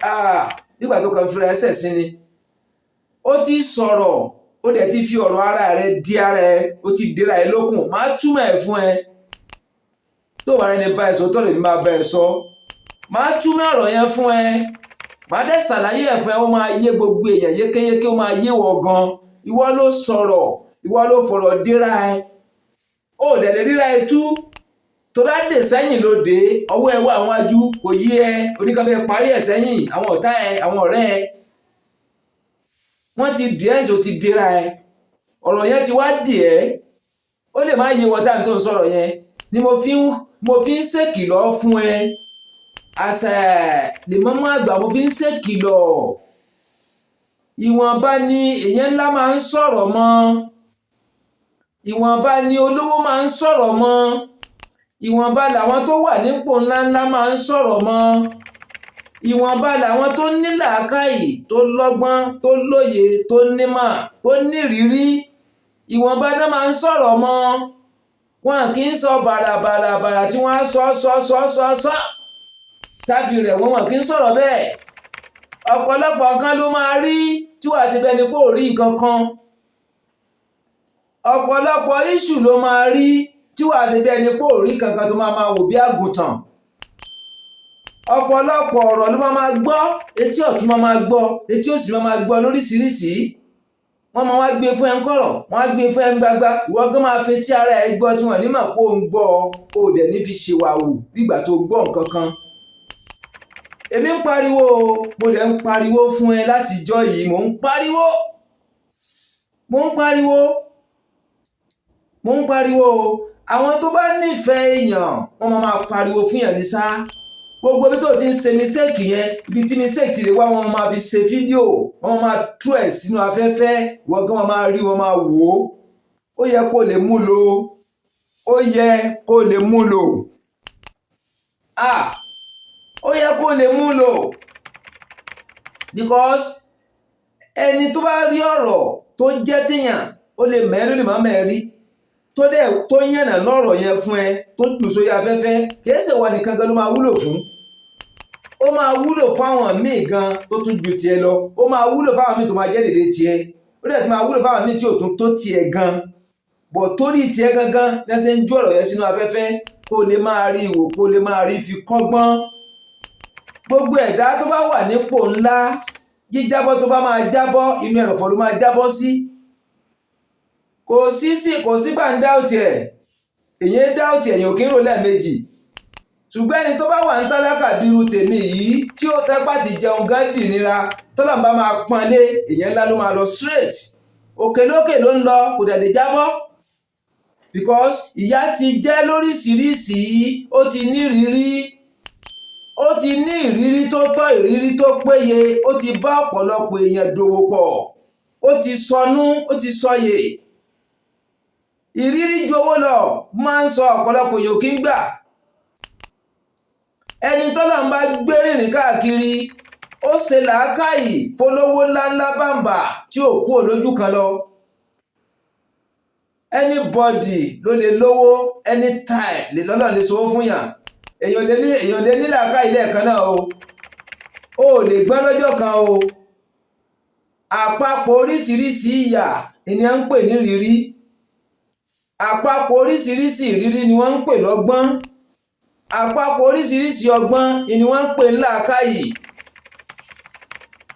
nígbà tó kàn fira ẹsẹ̀ sí ni, ó ti sọ̀rọ̀, ó dẹ̀ ti fi ọ̀rọ̀ ara rẹ di ara ẹ, ó ti dira ẹ lókun. Máa túmọ̀ ẹ̀ fún ẹ. Tó wà ní bá ẹ sọ tó lè máa bá ẹ sọ, máa túmọ̀ ọ̀rọ̀ yẹn fún ẹ, máa dẹ̀ ṣàlàyé ẹ̀ fún ẹ. Ó máa yé gbogbo èèyàn yékéyéké, ó máa yé wọ gan. Ìwọ ló sọ̀rọ̀, ìwọ ló fọ̀rọ̀ dira ẹ. Ó dẹ̀ lè ríra ẹ tú tó dá dè sẹ́yìn ló dé. Ọwọ́ ẹ wà wájú, kò yí ẹ. Oníkàbẹ́ parí ẹ̀ sẹ́yìn. Àwọn ọ̀tá ẹ, àwọn ọ̀rẹ́ ẹ, wọ́n ti dì ẹ́ ṣò ti dira ẹ. Ọ̀rọ̀ yẹn ti wá dì ẹ́. Ó lè má yé wọ táàmì tó ń sọ̀rọ̀ yẹn ni mo fi ń ṣèkìlọ̀ fún ẹ. Àṣẹ lèmọ́mọ́ àgbà, mo fi ń ṣèkìlọ̀. Ìwọ̀nba ni èèyàn ńlá máa ń sọ̀rọ̀ mọ́, ìwọ̀nba ni olówó máa ń sọ̀rọ̀ mọ́, ìwọ̀nba làwọn tó wà nípò ńláńlá máa ń sọ̀rọ̀ mọ́, ìwọ̀nba làwọn tó ní làákàyè, tó lọ́gbọ́n, tó lóye, tó nímọ̀, tó nírìírí, ìwọ̀nba náà máa ń sọ̀rọ̀ mọ́. Wọn kì í sọ bàràbàràbàrà tí wọ́n á sọ sọ sọ sọ sọ tábì rẹ̀ wọ́n. Wọn kì í sọ̀rọ̀ bẹ́ẹ̀. Ọ̀pọ̀lọpọ̀ nǹkan ló máa rí tí wàá ṣe bẹ́ẹ̀ ni pé ò rí nǹkan kan. Ọ̀pọ̀lọpọ̀ issue ló máa rí tí wàá ṣe bẹ́ẹ̀ ni pé ò rí kankan, tó máa máa wò bí àgùntàn. Ọ̀pọ̀lọpọ̀ ọ̀rọ̀ ló máa máa gbọ́. Etí ọ̀tún máa máa gbọ́, etí òsì máa máa gbọ́ lóríṣiríṣi. Wọ́n máa wá gbé fún ẹ ń kọ̀rọ̀, wọ́n á gbé fún ẹ ń gbagba. Ìwọ gan máa fi etí ara ẹ gbọ́ tí wọ́n ní mà kó ń gbọ́ ọ, ò dẹ̀ ní fi ṣèwàwù nígbà tó gbọ́ nǹkan kan. Èmi ń pariwo, mo dẹ̀ ń pariwo fún ẹ látijọ́ yìí. Mò ń pariwo, mò ń pariwo, mò ń pariwo. Àwọn tó bá nífẹ̀ẹ́ èèyàn, wọ́n máa máa pariwo fún yàn ní sá. Gbogbo ibi tó ti ń ṣe mistake yẹn, ibi tí mistake ti lè wá, wọ́n máa fi ṣe fídíò, wọ́n máa tú ẹ̀ sínú afẹ́fẹ́. Wọ́n gan máa rí, wọ́n máa wò ó. Ó yẹ kó lè mú lò, ó yẹ kó lè mú lò, ah, ó yẹ kó lè mú lò, because ẹni tó bá rí ọ̀rọ̀ tó jẹ́ téèyàn, ó lè mẹ́rin, lè má mẹ́rin, tó dẹ̀ tó yànnà lọ́rọ̀ yẹn fún ẹ, tó jù sórí afẹ́fẹ́, kìí ṣe wọ nìkan gan ló máa wúlò fún. Ó máa wúlò fáwọn míì gan tó tún ju tiẹ̀ lọ. Ó máa wúlò fáwọn míì tó máa jẹ́ dèdè tiẹ̀. Ó dẹ̀ tún máa wúlò fáwọn míì tí ò tún tó tiẹ̀ gan bọ̀. Torí tiẹ̀ gangan ní ẹsẹ̀ ń ju ọ̀rọ̀ yẹn sínú afẹ́fẹ́, kó lè máa rí ìwò, kó lè máa rí fi kọ́gbọ́n. Gbogbo ẹ̀dá tó bá wà nípò ńlá, jíjábọ́ tó bá máa jábọ́, inú ẹrọ̀fọ̀ ló máa jábọ́ sí. Kò sí bá ń doubt ẹ̀. Èyí doubt ẹ̀, èyàn ò kí ń rò lẹ́ẹ̀mejì. Ṣùgbọ́n ẹni tó bá wà ń tálákà bí irú tèmi yìí, tí ó tẹ́pà ti jẹun gán dì nira, tọ́lá bá máa pọ́n lé, èyàn ńlá ló máa lọ straight. Òkè lókè ló ń lọ, kò dẹ̀ lè jábọ́, because ìyà ti jẹ́ lóríṣiríṣi. Ó ti ní ìrírí, ó ti ní ìrírí tó tọ́, ìrírí tó péye. Ó ti bá ọ̀pọ̀lọpọ̀ èèyàn dòwò pọ̀, ó ti sọnù, ó ti sọyè. Ìrírí ju owó lọ. Máa ń sọ, ọ̀pọ̀lọpọ̀ èèyàn kì í gbà. Ẹni tọ́lá ń bá gbé rìnrìn káàkiri, ó ṣe làákàyè fọlọ́wọ́ ńláńlá bàǹbà tí ò kú òlójú kan lọ. Anybody ló lè lówó, anytime lè lọ́lọ́ lè sowó fún yàn. Èèyàn lè ní làákàyè lẹ́ẹ̀kan náà o. O ò lè gbọ́n lọ́jọ́ kan o. Àpapọ̀ oríṣiríṣi ìyà ni à ń pè ní rírí. Àpapọ̀ oríṣiríṣi ìrírí ni wọ́n ń pè lọ́gbọ́n. Àpapọ̀ oríṣiríṣi ọgbọ́n ni wọ́n ń pè ní làákàyè.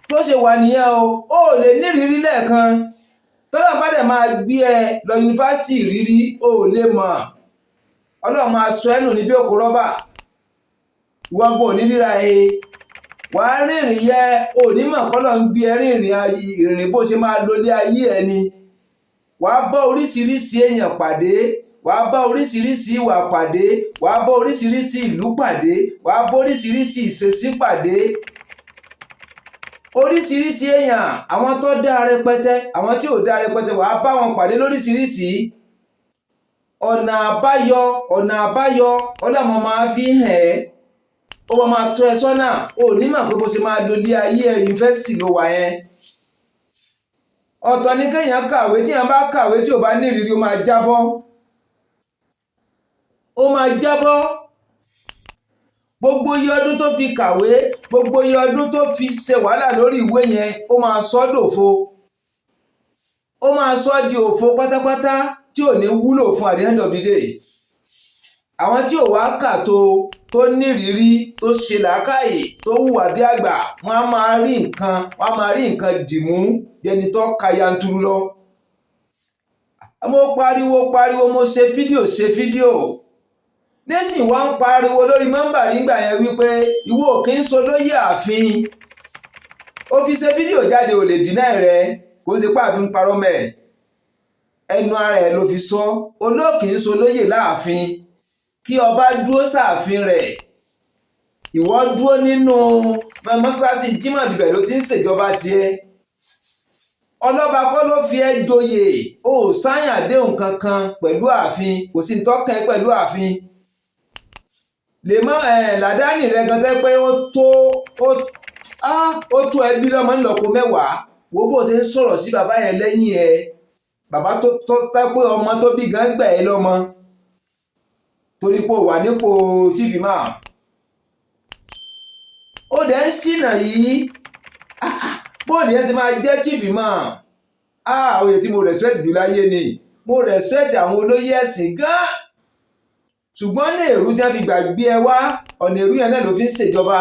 Tó ṣe wà nìyẹn o. Ò lè nírìírí lẹ́ẹ̀kan. Tọ́lá bá dẹ̀ máa gbé ẹ lọ yunifásitì ìrírí, o ò lè mọ̀. Ọlọ́run máa sọ ẹ́ nù ní bí òkú rọ́bà. Ìwọ gan ò ní ríra ẹ. Wàá rìnrìn yẹ, ò ní mọ̀ kọ́lọ́ ń gbé ẹ rìnrìn ìrìn bó ṣe máa lólé ayé ẹ ni. Wàá bá oríṣiríṣi èèyàn pàdé, wàá bá oríṣiríṣi ìwà pàdé, wàá bá oríṣiríṣi ìlú pàdé, wàá bá oríṣiríṣi ìṣesí pàdé, oríṣiríṣi èèyàn, àwọn tó dáa rẹpẹtẹ, àwọn tí ò dáa rẹpẹtẹ, wàá bá wọn pàdé lóríṣiríṣi. Ọ̀nà àbáyọ, ọ̀nà àbáyọ, ọlọ́mọ máa fi hàn ẹ́, ó máa tọ́ ẹ sọ́nà. Ò ní mọ̀ pé bó ṣe máa lo ilé ayé ẹ, yunifásitì ló wà yẹn. Ọ̀tọ̀ ní kéèyàn kàwé. Tí èèyàn bá kàwé tí ò bá ní ìrírí, ó máa jábọ́, ó máa jábọ́. Gbogbo iye ọdún tó fi kàwé, gbogbo iye ọdún tó fi ṣe wàhálà lórí ìwé yẹn, ó máa sọ dòfo, ó máa sọ di òfo pátápátá tí ò ní wúlò fún at the end of the day. Àwọn tí ò wá kà tó nírìírí, tó ṣe làákàyè, tó hùwà bí àgbà, wọ́n á máa rí nǹkan, wọ́n á máa rí nǹkan dìmú bí ẹni tó ka yanturu lọ. Mo pariwo pariwo, mo ṣe fídíò ṣe fídíò. Nísìnyí, wọ́n ń pariwo lórí mọ́ńbàrí ńgbà yẹn wípé ìwọ kì í so lóyè ààfin. Ó fi ṣe fídíò jáde, ò lè dínà rẹ, kó ṣe pé ààfin parọ́ mẹ́ ẹnu ara ẹ̀ ló fi sọ. Olóòkì ń so lóyè láàfin, kí ọba dúró sáàfin rẹ̀, ìwọ dúró nínú mọ́ṣáláṣí Jímọ̀ dìbẹ̀ ló ti ń ṣèjọba tiẹ̀. Ọlọ́ba kọ́ ló fi ẹ́ joyè. O ò sáyìn àdéhùn kankan pẹ̀lú ààfin, kò sí tọ́kàn ẹ́ pẹ̀lú ààfin. Lè mọ́ ẹ̀ làdáni rẹ gan tẹ́ pé ó tó ẹbí lọ́mọ ńlọ́po mẹ́wàá. Wo bó ṣe ń sọ̀rọ̀ sí bàbá yẹn lẹ́yìn ẹ, bàbá tó tẹ́ pé ọmọ tó bí gan gbà ẹ́ lọ́mọ torí pé ó wà nípò chief imam. Ó dẹ̀ ń ṣìnà yìí. Bóòlù yẹn ṣe máa jẹ́ chief imam? Oyè tí mo respect jù láyé ni. Mo respect àwọn olóyè ẹ̀sìn gan, ṣùgbọ́n ní èrú tí wọ́n fi gbàgbé ẹ wá, ọ̀nà èrú yẹn náà ló fi ń ṣèjọba.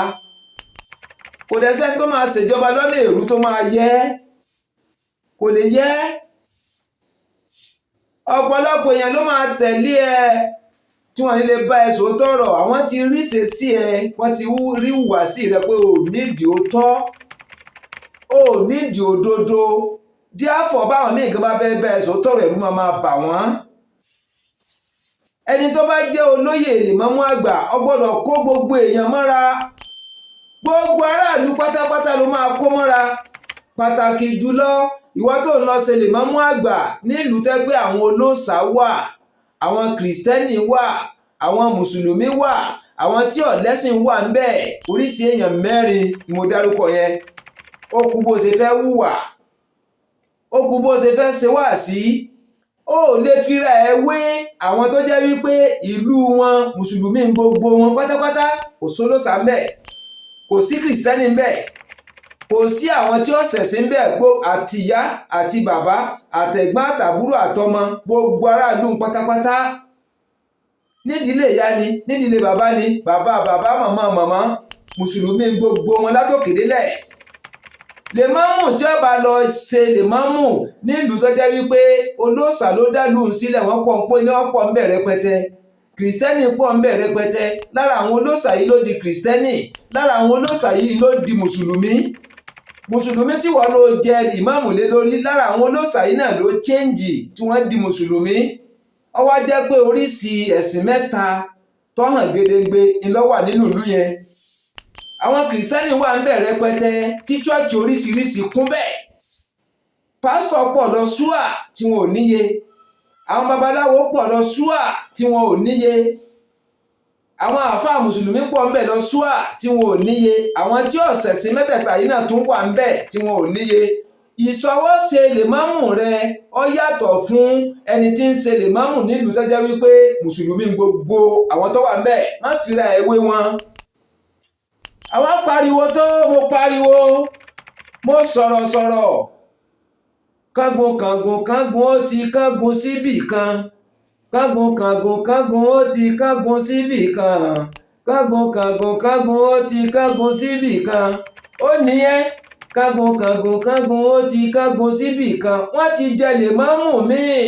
Kò dẹ̀ sẹ́ni tó máa ṣèjọba lọ́nà èrú tó máa yẹ, kò lè yẹ. Ọ̀pọ̀lọpọ̀ èèyàn ló máa tẹ̀lé ẹ tí wọ́n ní lè bá ẹ sòótọ́ ọ̀rọ̀. Àwọn ti ríṣe sí ẹ, wọ́n ti rí hùwàsí rẹ pé ò nídìí òótọ́, ò nídìí òdodo. Díàfọ̀ báwọn míì gan bá fẹ́ bá ẹ sòótọ́ ọ̀rọ̀, ẹ̀rù máa bà wọ́n. Ẹni tó bá jẹ́ olóyè lèmọ́mú àgbà, ó gbọ́dọ̀ kó gbogbo èèyàn mọ́ra. Gbogbo aráàlú pátápátá ló máa kó mọ́ra, pàtàkì jùlọ ìwọ tó ń lọ ṣe lèmọ́mú àgbà nílùú tẹ́ pé àwọn olóòṣà wà, àwọn kìrìsìtẹ́nì wà, àwọn mùsùlùmí wà, àwọn tí ò lẹ́sìn wà ń bẹ̀. Oríṣi èèyàn mẹ́rin ni mo dárúkọ yẹn. Ó kú bó ṣe fẹ́ hùwà, ó kú bó ṣe fẹ́ ṣe wá sí. Ó lè fira ẹ wé àwọn tó jẹ́ wípé ìlú wọn, mùsùlùmí gbogbo wọn pátápátá, kò sólóṣà ń bẹ̀, kò sí kìrìsìtẹ́nì ń bẹ̀, kò sí àwọn tí ó ṣẹ̀sìn ń bẹ̀, gbó àtìyá àti bàbá àtẹ̀gbọ́n àtàbúrò àtọmọ, gbogbo aráàlú pátápátá, nídìílé ìyá ni, nídìílé bàbá ni, bàbá bàbá, màmá màmá, mùsùlùmí gbogbo wọn látòkè délẹ̀. Lèmọ́mù tí ó bá lọ ṣe lèmọ́mù nílùú tó jẹ́ wípé olóòṣà ló dá lùú sílẹ̀, wọ́n pọ̀ ń pé ní wọ́n pọ̀ ń bẹ̀ rẹpẹtẹ, kìrìsìtẹ́nì pọ̀ ń bẹ̀ rẹpẹtẹ. Lára àwọn olóòṣà yìí ló di kìrìsìtẹ́nì, lára àwọn olóòṣà yìí ló di mùsùlùmí. Mùsùlùmí tí wọ́n lọ jẹ ìmáàmù lé lórí, lára àwọn olóòṣà yìí náà ló change tí wọ́n di mùsùlùmí. Ó wá jẹ́ pé oríṣi ẹ̀sìn mẹ́ta tó hàn gedegbe ńlọ wà nínú ìlú yẹn. Àwọn kìrìsìtẹ́nì wà ń bẹ̀ rẹpẹtẹ tí chọ́ọ̀chì oríṣiríṣi kún bẹ́ẹ̀, pásítọ̀ pọ̀ lọ ṣúà tí wọn ò níye, àwọn babaláwo pọ̀ lọ ṣúà tí wọn ò níye, àwọn àáfàá mùsùlùmí pọ̀ ń bẹ̀ lọ ṣúà tí wọn ò níye, àwọn tí ọ̀sẹ̀sìn mẹ́tẹ̀ẹ̀ta yìí náà tún wà ń bẹ̀ tí wọn ò níye. Ìṣọwọ́ṣe lèmọ́mù rẹ ó yàtọ̀ fún ẹni tí ń ṣe lèmọ́mù nílùú tó jẹ́ wípé mùsùlùmí gbogbo àwọn tó wà ń bẹ̀. Má fira ewé wọn. Àwa pariwo tó mo pariwo, mo sọ̀rọ̀ sọ̀rọ̀, kángun kángun kángun, ó ti kángun síbì kan. Kángun kángun kángun, ó ti kángun síbì kan. Kángun kángun kángun, ó ti kángun síbì kan. Ó nìyẹn, kángun kángun kángun, ó ti kángun síbì kan. Wọ́n ti jẹ lèmọ́mù míì,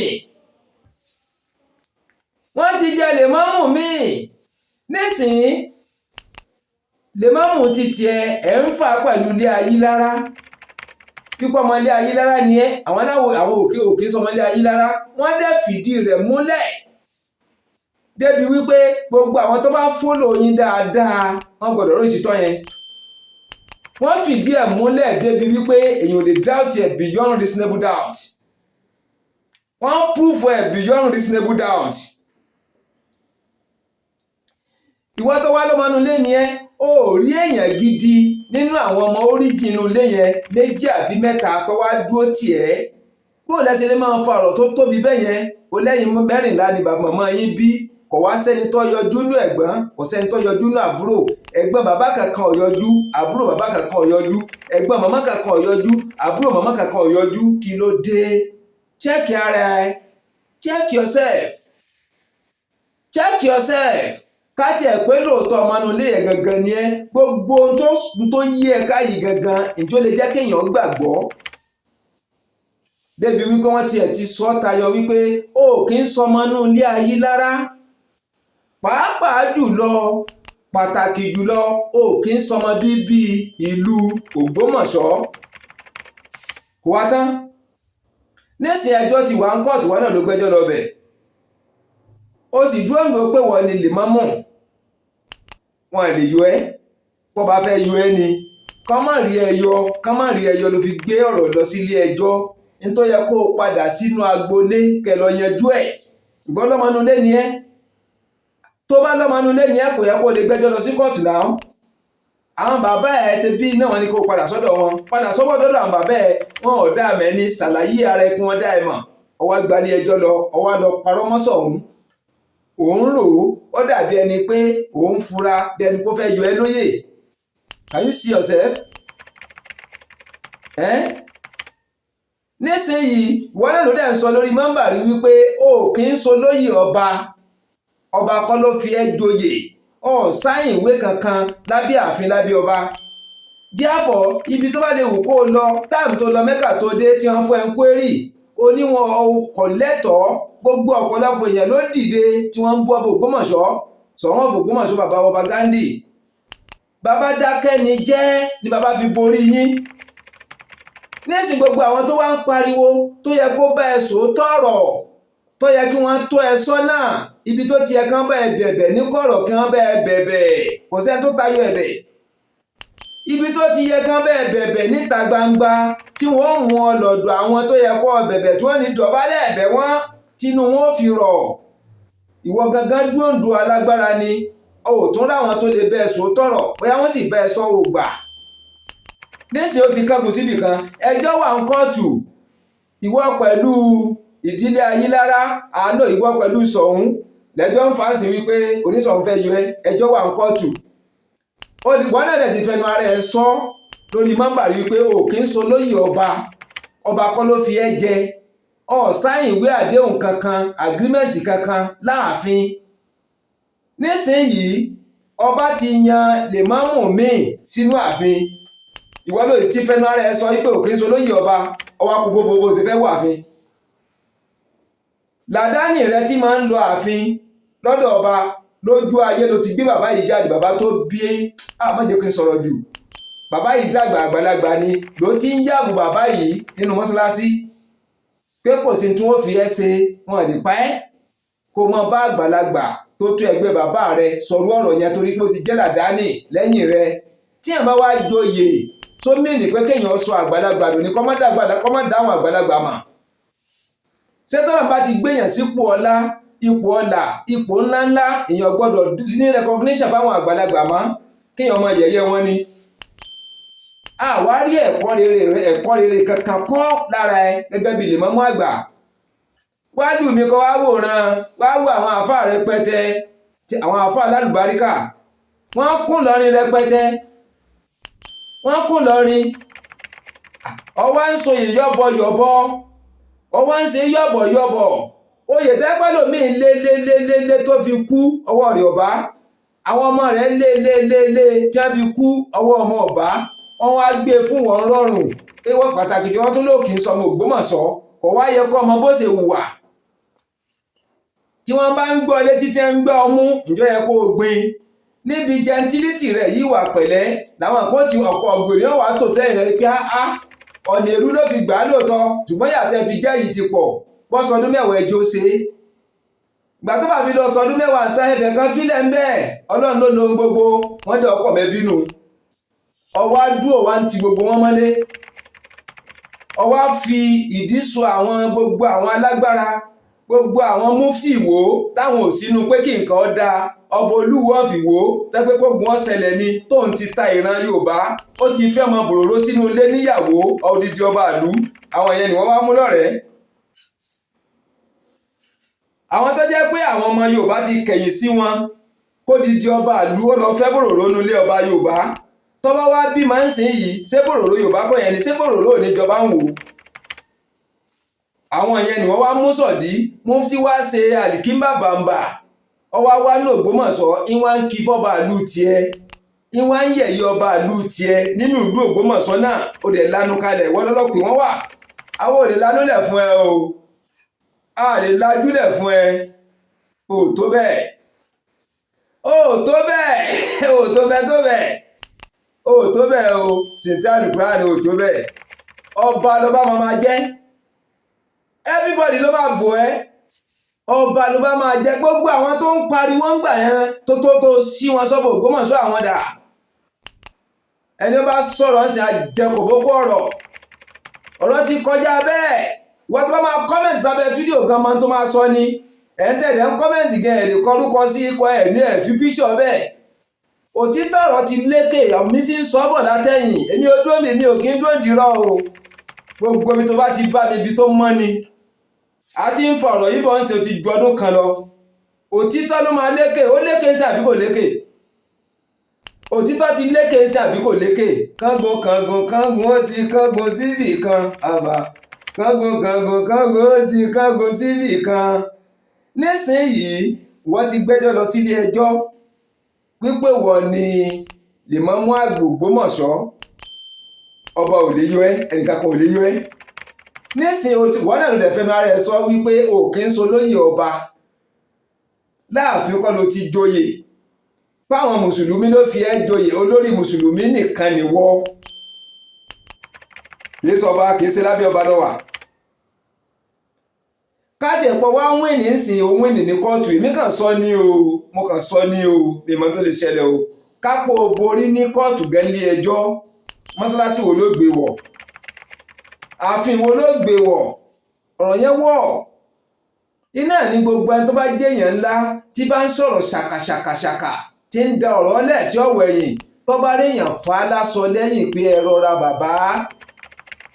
wọ́n ti jẹ lèmọ́mù míì. Nísìnyí, lèmọ́mù ti tiẹ̀ ẹ̀ ń fà pẹ̀lú ilé Ayílára, pípọ́ ọmọ ilé Ayílára ni ẹ́. Àwọn aláwọ̀, àwọn òkè òkè sọmọ ilé Ayílára. Wọ́n dẹ̀ fìdí rẹ̀ múlẹ̀ débi wípé gbogbo àwọn tó bá follow yín dáadáa, wọ́n gbọ́dọ̀ rí ìsìtọ́ yẹn. Wọ́n fìdí ẹ̀ múlẹ̀ débi wípé èèyàn ò lè doubt ẹ̀ beyond reasonable doubt. Wọ́n proof ẹ̀ beyond reasonable doubt. Ìwọ tó wá lọ́mọnú ilé ni ẹ́, ó rí èèyàn gidi nínú àwọn ọmọ oríjì inú ilé yẹn, méjì àbí mẹ́ta tó wá dúró tì ẹ́. Bó lẹ́sẹ̀ lè máa fa ọ̀rọ̀ tó tóbi bẹ́ẹ̀ yẹn? Ó lẹ́yìn 14 ni bàbá màmá yín bí. Kò wá sẹ́ni tó yọjú nú ẹ̀gbọ́n, kò sẹ́ni tó yọjú nú àbúrò. Ẹ̀gbọ́n bàbá kankan ò yọjú, àbúrò bàbá kankan ò yọjú, ẹ̀gbọ́n màmá kankan ò yọjú, àbúrò màmá kankan ò yọjú. Kí ló dé? Check ara ẹ, check yourself, check yourself. Ká tiẹ̀ pé lóòótọ́ ọmọ inú ilé yẹn gangan ni ẹ́, gbogbo ohun tó yí ẹ ká yìí gangan, ìjọ lè jẹ́ kéèyàn gbàgbọ́ débi wípé wọ́n tiẹ̀ ti sọ tayọ wípé ó kì í sọmọ inú ilé Ayílára, pàápàá jùlọ, pàtàkì jùlọ, ó kì í sọmọ bíbí ìlú Ògbómọ̀ṣọ́. Kò wá tán. Nísìnyí, ẹjọ́ ti wà ń kóòtù, wọn náà ló gbẹ́jọ́ lọ bẹ̀, ó sì dúró ń dúró pé wọ́n ní lèmọ́mù, wọn lè yọ ẹ́. Bó bá fẹ́ yọ ẹ́ ni, kán má rí ẹ yọ, kán má rí ẹ yọ ló fi gbé ọ̀rọ̀ lọ sí ilé ẹjọ́. Nítorí yẹ kó o padà sínú agboolé kẹ lọ yanjú ẹ̀. Ìgbọ́n lọ́mọnú lé ni ẹ́. Tó bá lọ́mọnú lé ni ẹ́, kò yẹ kó o lè gbẹ́jọ́ lọ sí kóòtù náà. Àwọn bàbá ẹ̀ ṣe bí náà, wọ́n ní kó o padà sọ́dọ̀ wọn, padà sọ́wọ́ dọ́dọ̀ àwọn bàbá ẹ̀. Wọn ò dá mẹ́ni ṣàlàyé ara ẹ̀ kí wọ́n dá ẹ mọ̀. Ọwọ́ gbalẹ̀ ẹjọ́ lọ, ọwọ́ lọ parọ́ mọ́sọ̀ òun. Òun rò ó, ó dàbí ẹni pé òun fura bí ẹni pé ó fẹ́ yọ ẹ́ lóyè. Can you see yourself? Eh? Nísìnyìí, ìwọ náà ló dẹ̀ ń sọ lórí mọ́ńbàrí wípé o kì í so lóyè ọba, ọba kọ́ ló fi ẹ́ joyè, ọ̀ sign ìwé kankan lábẹ́ ààfin, lábẹ́ ọba. Díàfọ̀, ibi tó bá lè wù kó o lọ, time tó lọ Mẹ́kà tó dé tí wọ́n fún ẹ ń query oníwọ̀n kò lẹ́tọ̀ọ́. Gbogbo ọ̀pọ̀lọpọ̀ èèyàn ló dìde tí wọ́n ń bú ọba Ògbómọ̀ṣọ́, Ṣọ̀ún of Ògbómọ̀ṣọ́, bàbá ọba Ghandi. Bàbá dákẹ́ ni jẹ́ ni bàbá fi borí yín. Nísìn, gbogbo àwọn tó wá ń pariwo, tó yẹ kó bá ẹ sòótọ́ ọ̀rọ̀, tó yẹ kí wọ́n tó ẹ sọ́nà ibi tó ti yẹ kán bá ẹ bẹ̀bẹ̀ ní kọ̀rọ̀, kí wọ́n bá ẹ bẹ̀bẹ̀, kò sẹ́ni tó tayọ ẹ̀bẹ̀. Ibi tó ti yẹ kán bá ẹ bẹ̀bẹ̀ níta gbangba, tí wọ́n mú ọ lọ́dọ̀ àwọn tó yẹ kó bẹ̀bẹ̀, tí wọ́n ní dọ̀bálẹ̀ ẹ̀bẹ̀ wọ́n, tínú wọn ò fi rọ̀. Ìwọ gangan dúndùn alágbára ni o ò tún ráwọn tó lè bẹ́ẹ̀ sòótọ́ ọ̀rọ̀, bóyá wọ́n sì bẹ́ẹ̀ sọ ò gbà. Nísìnyí, ó ti kángun síbì kan, ẹjọ́ wà ń kóòtù, ìwọ pẹ̀lú ìdílé Ayílára àánú, ìwọ pẹ̀lú Ṣọ̀ún lẹ́jọ́ ń fà sí wípé oníṣọ̀ún fẹ́ yọ ẹ́. Ẹjọ́ wà ń kóòtù, wọ́n náà dẹ̀ ti fẹnu ara ẹ̀ sọ lórí mọ́mbàrí wípé o kì í so lóyè ọba, ọba kọ́ ló fi ẹ́ jẹ, ọ̀ sign ìwé àdéhùn kankan, agreement kankan láàfin. Nísìnyìí, ọba ti yan lèmọ́mù míì sínú ààfin. Ìwọ ló ti fẹnu ara ẹ sọ wípé òkè ń so lóyè ọba. Ọwọ́ kú gbogbo bó ṣe fẹ́ wọ ààfin. Làdáni rẹ tí máa ń lọ ààfin lọ́dọ̀ ọba, lójú ayé ló ti gbé bàbá yìí jáde. Bàbá tó bí, má jẹ́ kí n sọ̀rọ̀ jù, bàbá yìí dàgbà, àgbàlagbà ni, ló ti ń yàbù bàbá yìí nínú mọ́ṣáláṣí pé kò sí tí wọ́n fi ẹ́ ṣe, wọn lè pa ẹ́. Kó mọ bá àgbàlagbà tó tó ẹgbẹ́ bàbá rẹ sọ̀rọ̀ ọ̀rọ̀ yẹn, torí pé ó ti jẹ́ làdáni lẹ́yìn rẹ. Tí ẹ̀ bá wá joyè sómìnì pé kéèyàn sọ àgbàlagbà lóní, kọ́ má dáhùn àgbàlagbà mà. Ṣé tọ́lá bá ti gbéyàn sípò ọlá, ipò ọlà, ipò ńláńlá, èèyàn gbọ́dọ̀ ní recognition fáwọn àgbàlagbà mọ́, kéèyàn ọmọ yẹ̀yẹ́ wọn ni? Àwa rí ẹ̀kọ́ rere kankan kọ́ lára ẹ gẹ́gẹ́ bí lèmọ́mú àgbà. Wá lù mí kọ́, wá wòran, wá wo àwọn àáfàá rẹpẹtẹ, àwọn àáfàá alálùbáríkà. Wọ́n kún lọ́rin rẹpẹtẹ, wọ́n kún lọ́rin. Ọwọ́ ń so yìí yọ̀bọ̀yọ̀bọ̀, ọwọ́ ń ṣe yọ̀bọ̀yọ̀bọ̀. Oyè tẹ́pẹ́ lòmíì lé lé lé lé lé tó fi kú, ọwọ́ rẹ̀ ọ̀bá. Àwọn ọmọ rẹ̀ lé lé lé lé tí wọ́n fi kú, ọwọ́ ọmọ ọ̀bá. Wọ́n wá gbé fún wọn rọrùn. Ewọ́ pàtàkì tí wọ́n tún lò kì í sọmọ Ògbómọ̀ṣọ́, kò wá yẹ kó ọmọ bó ṣe hùwà. Tí wọ́n bá ń gbọ́ létí, tí ń gbọ́ ọmú, ǹjọ́ yẹ kó o gbin níbi gentility rẹ̀ yìí wà pẹ̀lẹ́. Làwọn kan ti ọ̀pọ̀ ọ̀gbìnrin wà tó sẹ́yìn rẹ̀ pé á ọ̀nà èrú ló fi gbà á lóòótọ́, ṣùgbọ́n yàtọ̀ fi jẹ́ yìí ti pọ̀. Bọ́ sọdún 10 ẹjọ́ ṣe é. Ìgbà tó bá fi lọ sọdún 10 tán, ẹ̀fẹ̀ kan fílẹ̀ ń bẹ́ẹ̀. Ọlọ́run ló lohun gbogbo. Wọ́n dẹ̀ ọ̀pọ̀ mẹ́bínú. Ọwọ́ dúró wá ń ti gbogbo wọn mọ́lé. Ọwọ́ fi ìdí sọ àwọn gbogbo àwọn alágbára, gbogbo àwọn mufti Ìwó táwọn ò sínú pé kí nǹkan dáa. Ọba Olúwo of Ìwó tẹ́pẹ́ kó gun ọ̀sẹ̀lẹ̀ ni tóun ti ta ìran Yorùbá. Ó ti fẹ́ ọmọ bòròró sínú ilé níyàwó, odidi ọba ìlú. Àwọn yẹn ni wọ́n wá mú lọ́rẹ̀ẹ́. Àwọn tó jẹ́ pé àwọn ọmọ Yorùbá ti kẹ̀yìn sí wọn, kó didi ọba ìlú ó lọ fẹ́ bòròró nulẹ̀ ọba Yorùbá. Tó bá wá bí máa ń sìn yìí, ṣé bòròró Yorùbá kọ́ yẹn ni? Ṣé bòròró ò ní jọba ń wò? Àwọn yẹn ni wọ́n wá mú sọ̀dí. Mufti wá ṣe àlìkímbà bàǹbà, ọwá wá ní Ògbómọ̀ṣọ́, ìwà ń kí fọ́ba ìlú tiẹ̀, ìwà ń yẹ̀yẹ́ ọba ìlú tiẹ̀ nínú ìlú Ògbómọ̀ṣọ́ náà. Ó dẹ̀ lanu kalẹ̀ wọ́n lọ́lọ́pẹ̀ wọ́n wà. Àwọn ò lè lanúlẹ̀ fún ẹ o, a lè lajúlẹ̀ fún ẹ. O tó bẹ́ẹ̀, o tó bẹ́ẹ̀, o tó bẹ́ẹ̀, tó bẹ́ẹ̀, o tó bẹ́ẹ̀ o. Sìntí àlùkùránì, o tó bẹ́ẹ̀. Ọba ló bá máa jẹ́, everybody ló máa bò ẹ́. Ọba ló bá máa jẹ́. Gbogbo àwọn tó ń pariwo ń gbà yẹn tó tó tó sí wọn sọ́bọ̀ Ògbómọ̀ṣọ́, àwọn dà? Ẹni ó bá sọ̀rọ̀ ń sìn àjẹkòbókó ọ̀rọ̀. Ọ̀rọ̀ ti kọjá bẹ́ẹ̀. Wọ́n tó bá máa comment sábẹ́ fídíò gan máa tó máa sọ ni. Ẹ̀ ń tẹ̀lé ń comment gan, ẹ̀ lè kọrúkọ sí ikọ̀ ẹ̀ ní ẹ̀ fi píṣọ̀ bẹ́ẹ̀. Òtítọ́ ọ̀rọ̀ ti lékè. Mi ti ń sọ bọ̀ látẹ̀yìn. Èmi ò dúró mi ò kí ń dúró dìrọ̀ o. Gbogbo ibi tó bá ti bá mi, ibi tó mọ́ ni a ti ń fa ọ̀rọ̀ yìí bọ̀ ń ṣe. Ó ti ju ọdún kan lọ. Òtítọ́ ló máa lékè. Ó lékè ń ṣe àbí kò lékè? Òtítọ́ ti lékè ń ṣe àbí kò lékè? Kángun kángun kángun, ó ti kángun síbì kan. Àbá kángun kángun kángun, ó ti kángun síbì kan. Nísìnyìí, wọ́n ti gbẹ́jọ́ lọ sílé ẹjọ́ wípé wọ́n ní lèmọ́mú àgbò Ògbómọ̀ṣọ́. Ọba ò lè yọ ẹ́, ẹnìkan kan ò lè yọ ẹ́. Nísìnyí, wọ́n náà ló dẹ̀ fẹ́nu ara ẹ̀ sọ wípé o kì í so lóyè ọba láàfin kọ́ ló ti joyè. Fáwọn mùsùlùmí ló fi ẹ́ joyè. Olórí mùsùlùmí nìkan nìwọ, kì í sọba, kì í ṣe lábẹ́ ọba lọ́wà. Káàtì ẹ̀pọ̀ wá win sìn, ó win ní kóòtù. Èmi kàn sọ ní o, mo kàn sọ ní o, mímọ́ tó lè ṣẹlẹ̀ o. Kápò borí ní kóòtù gẹ́lí ẹjọ́, mọ́sálásí wo ló gbé wọ̀? Ààfin wo ló gbé wọ̀? Ọ̀rọ̀ yẹn wọ̀ iná ní. Gbogbo ẹni tó bá jẹ́yàn ńlá tí bá ń sọ̀rọ̀ ṣàkàṣàkàṣàkà, tí ń da ọ̀rọ̀ lẹ̀, tí ọ̀wọ̀ ẹ̀yìn, tó bá ríyàn fà á lásọ lẹ́yìn pé ẹ rọra bàbá,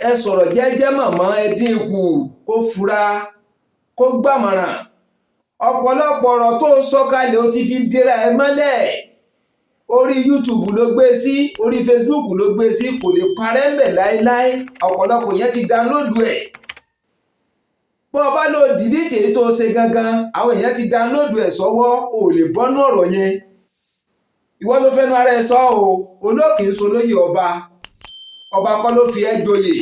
ẹ sọ̀rọ̀ jẹ́jẹ́ mọ̀mọ́, ẹ dín kù, kó fura, kó gbàmọ̀ràn. Ọ̀pọ̀lọpọ̀ ọ̀rọ̀ tó sọ kalẹ̀, ó ti fi dira ẹ mọ́lẹ̀. Orí YouTube ló gbé sí, orí Facebook ló gbé sí, kò lè parẹ́ ń bẹ̀ láéláé. Ọ̀pọ̀lọpọ̀ yẹn ti download ẹ̀. Bó o bá lọ delete èyí tó ṣe gangan, àwọn èèyàn ti download ẹ̀ sọ́wọ́. Ò lè bọ́nú ọ̀rọ̀ yẹn. Ìwọ ló fẹ́nu ara ẹ sọ o. Olókè ń solóyè ọba, ọba kọ́ ló fi ẹ́ joyè.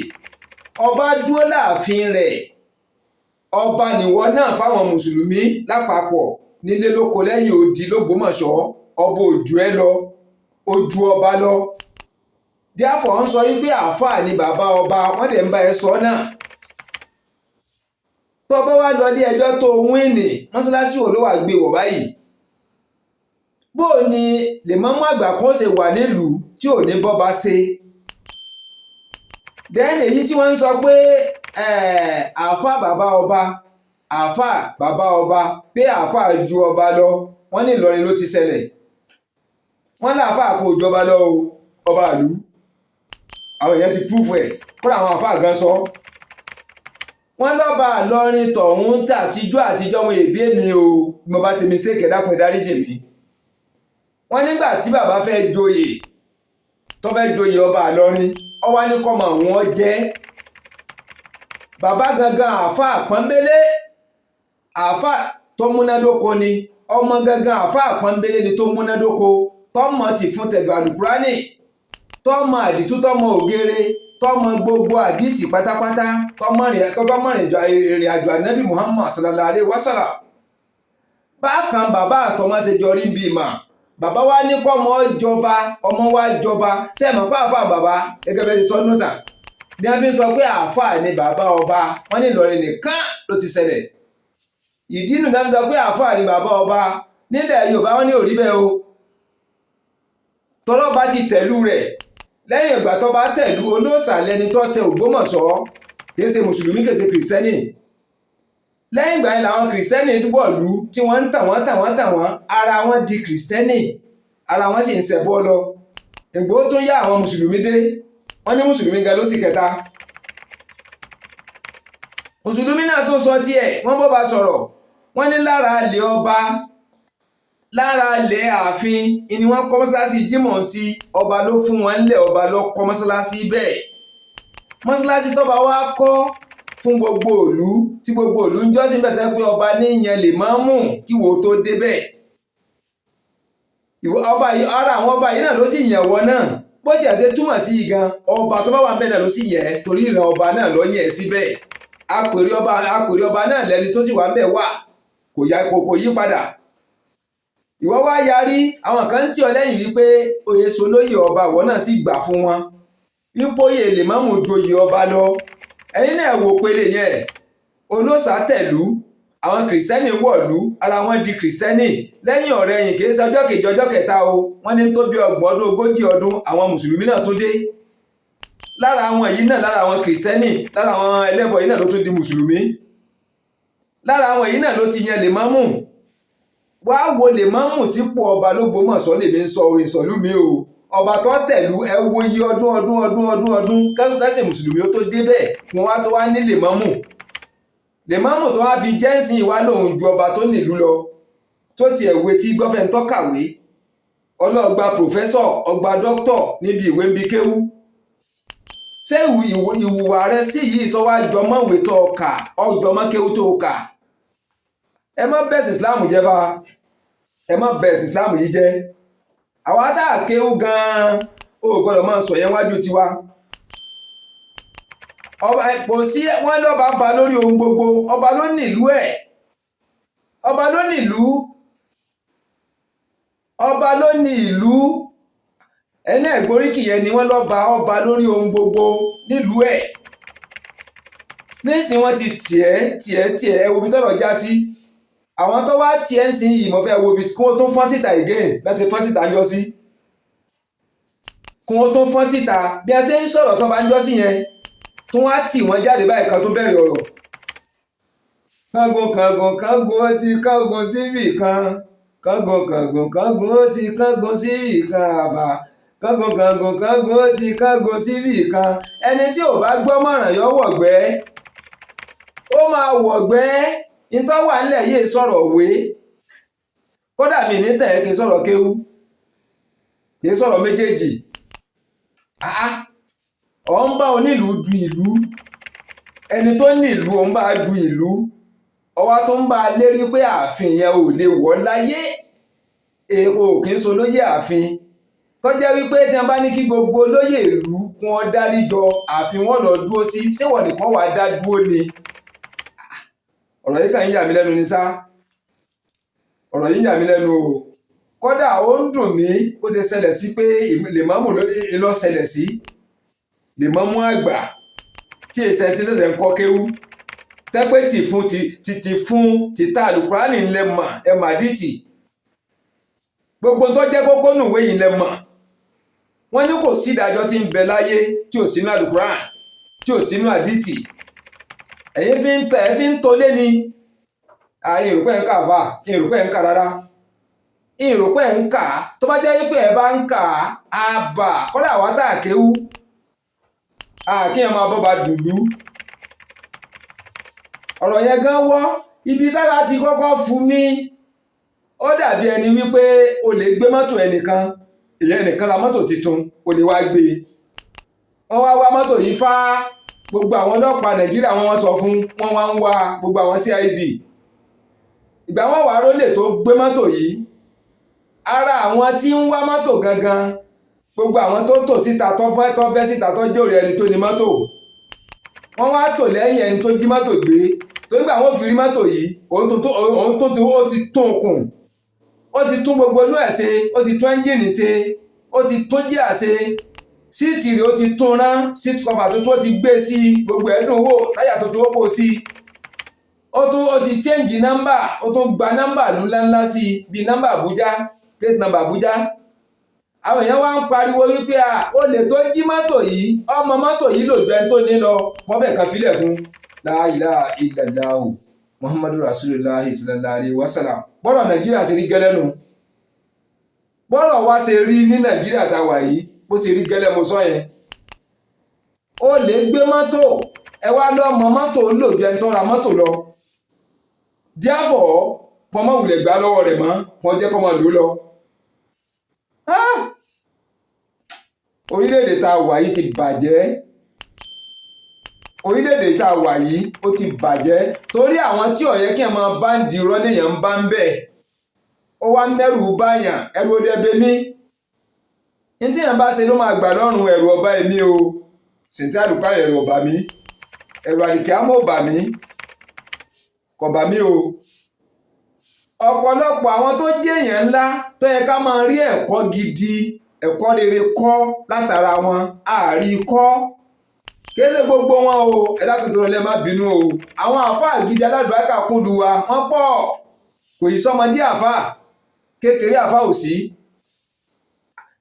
Ọba dúró láàfin rẹ̀. Ọba nìwọ náà fáwọn mùsùlùmí lápapọ̀ nílé lóko lẹ́yìn odi lÓgbómọ̀ṣọ́. Ọba òjò ẹ lọ, ojú ọba lọ. Díàfọ̀ ń sọ wípé àáfàá ni bàbá ọba, wọ́n dẹ̀ ń bá ẹ sọ náà. Tó bá wá lọ ilé ẹjọ́ tó win, mọ́ṣáláṣí wo ló wà gbé wọ̀ báyìí? Bó o ní lèmọ́mú àgbà kan ṣe wà nílùú tí ò ní bọ́ba ṣe? Then èyí tí wọ́n ń sọ pé àáfà bàbá ọba, àáfà bàbá ọba, pé àáfà ju ọba lọ, wọ́n ní Ìlọrin ló ti ṣẹlẹ̀. Wọ́n láàfà kò jọba lọ o, ọba ìlú. Àwọn èèyàn ti prove ẹ̀, kódà àwọn àfáà gan sọ. Wọ́n lọ́ba Ìlọrin tọ̀hún tàtijọ́ àtijọ́ wọn èbí èmi o, bí mo bá ṣe mistake, ẹ dákun, ẹ dáríjì mí. Wọ́n nígbà tí bàbá fẹ́ joyè, tó fẹ́ joyè ọba Ìlọrin, ó wá ní kọ́mọ wọn jẹ́. Bàbá gangan, àáfàá pọ́nbélé, àáfàá tó múnádóko ni. Ọmọ gangan, àáfàá pọ́nbélé ni tó múnádóko, tọ́mọ ti fún tẹ̀dọ̀ àlùkùránì, tọ́mọ àdìtú, tọ́mọ ògèrè, tọ́mọ gbogbo àdìtì pátápátá, tọ́mọ ìrìn àjò ànábì Muhammad sallallahu alayhi wa sallam. Bákan bàbá àtọmọ ṣe jọ rí bí mà, bàbá wa ní kọ́mọ jọba, ọmọ wa jọba. Ṣé ẹ mọ̀ pé àáfàá bàbá, gẹ́gẹ́ bẹ́ẹ̀ ti sọ nùtà ní a fi sọ pé àáfàá ni bàbá ọba wọn ní Ìlọrin nìkan ló ti ṣẹlẹ̀. Ìdí nù tá fi sọ pé àáfàá ni bàbá ọba nílẹ̀ Yorùbá. Wọn ní òrí bẹ́ẹ̀ o, tọ́lọ́ba ti tẹ̀lú rẹ̀. Lẹ́yìn ìgbà tó bá tẹ̀lú, olóòṣà lẹni tó tẹ Ògbómọ̀ṣọ́, kìí ṣe mùsùlùmí, kìí ṣe kìrìsìtẹ́nì. Lẹ́yìn ìgbà yẹn làwọn kìrìsìtẹ́nì wọ̀lú tí wọ́n ń tàn wọ́n, tàn wọ́n, tàn wọ́n, ara wọn di kìrìsìtẹ́nì, ara wọn sì ń ṣẹbọ lọ. Ìgbò tó yá, àwọn mùsùlùmí dé, wọ́n ní mùsùlùmí gan ló sì kẹta. Mùsùlùmí náà tó sọ tiẹ̀, wọ́n bọ́ bá sọ̀rọ̀. Wọ́n ní lára ilẹ̀ ọba, lára ilẹ̀ ààfin ni wọ́n kọ́ mọ́sálásí Jímọ̀ sí. Ọba ló fún wọn ńlẹ̀, ọba ló kọ́ mọ́sálásí bẹ́ẹ̀. Mọ́sálásí tọ́ba wá kọ́ fún gbogbo ìlú, tí gbogbo ìlú ń jọ́sìn bẹ̀tẹ̀, pé ọba níyẹn lè máa mú kí wo tó débẹ̀. Ọba ara àwọn ọba yìí náà ló sì yàn wọ́n náà. Bó tiẹ̀ ṣe túmọ̀ sí i gan, ọba tó bá wà bẹ́ẹ̀ náà ló sì yẹ, torí ìran ọba náà ló yẹ síbẹ̀. Apèrè ọba, apèrè ọba náà lẹni tó sì wà ń bẹ̀ wà, kò yá, kò yí padà. Ìwọ wá yarí, àwọn kan ń tì ọ lẹ́yìn wípé oyè solóyè ọba, ìwọ náà sì gbà fún wọn wípé oyè lèmọ́mù joyè ọba lọ. Ẹ̀yin náà wò pele yẹn, olóòṣà tẹ̀lú, àwọn kìrìsìtẹ́nì wọ̀lú, ara wọn di kìrìsìtẹ́nì. Lẹ́yìn ọ̀rẹ́ yìí, kì í ṣe ọjọ́ kejì, ọjọ́ kẹta o, wọ́n ní tó bí 30 ọdún, 40 ọdún, àwọn mùsùlùmí náà tó dé. Lára àwọn yìí náà, lára àwọn kìrìsìtẹ́nì, lára àwọn ẹlẹ́bọ yìí náà ló tún di mùsùlùmí. Lára àwọn yìí náà ló ti yan lèmọ́mù. Wá wo lèmọ́mù sípò ọba l'Ógbómọ̀ṣọ́. Lèmi ń sọ ìsọ̀lú mi o. Ọba tó tẹ̀lú, ẹ wo iye ọdún, ọdún, ọdún, ọdún, ọdún kẹ́sì mùsùlùmí ó tó débẹ̀, wọn wá tó wá ní lèmọ́mù. Lèmọ́mù tó wá fi jẹ́ǹsìn ìwá lòun ju ọba tó nílùú lọ, tó tiẹ̀ wé tí gbọ́fẹ́ ń tọ́kàwé ọlọ́ọ̀gba professor, ọgbà doctor níbi ìwé ń bi kéwú. Ṣé ìwùwà rẹ sí yìí sọ wá jọmọ́ ìwé tó kà, ọjọmọ́ kéwú tó kà? Ẹ má bẹ̀sìn Islam jẹ́ fa, ẹ má bẹ̀sìn Islam yìí jẹ́. Àwa tá a kéwú gan-an, ó gbọ́dọ̀ máa sọ yẹn wájú tiwa. Ọba kò sí, wọ́n lọ́ba ba lórí ohun gbogbo. Ọba ló nílùú ẹ̀, ọba ló nílùú, ọba ló ní ìlú. Ẹni ẹ̀gbóríkì yẹn ni wọ́n lọ́ba, ọba lórí ohun gbogbo nílùú ẹ̀. Nísìnyí wọ́n ti tiẹ̀ tiẹ̀ tiẹ̀, ẹ wo ibi tọ́rọ̀ já sí. Àwọn tó wá tiẹ̀ ń sìn yìí, mo fẹ́ wo ibi kí wọ́n tún fọ́n síta again, bẹ́ẹ̀ ṣe fọ́n síta ń jọ sí, kí wọ́n tún fọ́n síta bí ẹ ṣe ń sọ̀rọ̀ sọ́ba ń jọ sí yẹn, tó wá tì wọ́n jáde báyìí kan tó bẹ̀rẹ̀ ọ̀rọ̀. Kángun kángun kángun, ó ti kángun síbì kan. Kángun kángun kángun, ó ti kángun síbì kan. Àbá kángun kángun kángun, ó ti kángun síbì kan. Ẹni tí ò bá gbọ́ mọ̀ràn yọ wọ̀gbẹ́, ó máa wọ̀gbẹ́. Ìtọ́ wà nílẹ̀ yìí sọ̀rọ̀ wé, kódà mi ní tẹ̀, kí n sọ̀rọ̀ kéwú, kì í sọ̀rọ̀ méjèèjì. Ọ̀ ń bá onílùú du ìlú, ẹni tó ní ìlú, ò ń bá du ìlú, ọwá tó ń bá a lérí pé ààfin yẹn ò lè wọ̀ láyé, èèpo kì í so lóyè ààfin, tó jẹ́ wípé tí wọ́n bá ní kí gbogbo olóyè ìlú kí wọ́n dárí jọ, ààfin wọn lọ dúró sí. Ṣé wọ́n nìkan wàá dá dúró ni? Ọ̀rọ̀ yìí kàn ń yà mí lẹ́nu ní sá. Ọ̀rọ̀ yìí ń yà mí lẹ́nu o. Kódà ó ń dùn mí bó ṣe ṣẹlẹ̀ sí pé lèmọ́mù ló ṣẹlẹ̀ sí, lèmọ́mù àgbà tí èsẹ̀ tí ṣẹ̀ṣẹ̀ ń kọ́ kéwú, tẹ́pẹ́ tì fún ti ti fún tìta àlùkùránì ńlẹ̀ mà ẹ̀ màdìtì gbogbo tó jẹ́ kókó nùwé yìí lẹ mọ̀. Wọ́n ní kò sí ìdájọ́ tí ń bẹ láyé tí ò sínú àlùkùránì, tí ò sínú àdìtì. Ẹ̀yin fi ń tẹ̀, ẹ fi ń tolé ni. Ìrùpẹ̀ ń kà fà, ìrùpẹ̀ ń kà rárá, ìrùpẹ̀ ń kà. Tó bá jẹ́ pé ẹ bá ń kà á bà, kọ́dà wá tà kéwú. Kéèyàn máa bọ́ba dùlú, ọ̀rọ̀ yẹn gan wọ́. Ibi tára ti kọ́kọ́ fún mi, ó dàbí ẹni wípé o lè gbé mọ́tò ẹnìkan, èyàn ẹnìkan ra mọ́tò tuntun, o lè wá gbé e. Wọ́n wá wá mọ́tò yìí fá. Gbogbo àwọn ọlọ́pàá Nàìjíríà, wọ́n sọ fún wọn, wá ń wá gbogbo àwọn CID. Ìgbà wọn wà rólè tó gbé mọ́tò yìí, ara àwọn tí ń wá mọ́tò gangan, gbogbo àwọn tó tò síta, tó bẹ́ síta, tó jòrè ẹni tó ní mọ́tò, wọ́n wá tò lẹ́yìn ẹni tó jí mọ́tò gbé. Tó nígbà wọn fi rí mọ́tò yìí, òun tó ti, ó ti tún kùn, ó ti tún gbogbo inú ẹ̀ ṣe, ó ti tún ẹ́ńjìnì ṣe, ó ti tún jíà ṣe, seat rẹ̀ ó ti tún rán, seat cover tuntun ó ti gbé sí, gbogbo ẹ̀ dùn wò, táyà tuntun ó kó sí, ó tún ó ti change nọ́mbà, ó tún gba nọ́mbà ńláńlá sí, bíi nọ́mbà Àbújá, plate number Àbújá. Àwọn èèyàn wá ń pariwo wípé à olè tó jí mọ́tò yìí, ọmọ mọ́tò yìí lò ju ẹni tó ní lọ. Wọ́n fẹ́ kan filẹ̀ fún. La ilaha illallahu Muhammadu Rasulullah sallallahu alaihi wasallam. Bọ́rọ̀ Nàìjíríà ṣe rí gẹ́lẹ́ nu. Bọ́rọ̀ wa ṣe rí ní Nàìjíríà tá a wà yìí, bó ṣe rí gẹ́lẹ́ mo sọ yẹn. Ó lè gbé mọ́tò, ẹ wá lọ́mọ mọ́tò lò ju ẹni tó ra mọ́tò lọ. Díàfọ̀ kọ́ mọ́ wulẹ̀ gbá lọ́wọ́ rẹ̀ mọ́, wọ́n jẹ́ kọ́ mọ́ lò lọ. Orílẹ̀-èdè tá a wà yìí ti bàjẹ́. Orílẹ̀-èdè tá a wà yìí, ó ti bàjẹ́, torí àwọn tí ó yẹ kí ẹ máa bá ń di irọ́ léèyàn ń bá ń bẹ̀. Ó wá mẹ́rù báyàn, ẹrù ó dẹ́bẹ̀ mí. Ní tí èèyàn bá ṣe ló máa gbà lọ́rùn. Ẹ̀rù ọba èmi o, sìntí àlùkò, ẹ̀rù ọba mi, ẹ̀rù àlìkí àmọ́ ọba mi, kò bà mí o. Ọ̀pọ̀lọpọ̀ àwọn tó jẹ́ èèyàn ńlá tó yẹ ká máa rí ẹ̀kọ́ gidi, ẹ̀kọ́ rere kọ́ látara wọn, àárí kọ́. Kìí ṣe gbogbo wọn o, ẹ dákun tó lọ, má bínú o. Àwọn àáfàá gidi aládùúgbò kúndu wa, wọ́n pọ̀. Kò yí sọmọdé àáfàá kékeré, àáfàá ò sí.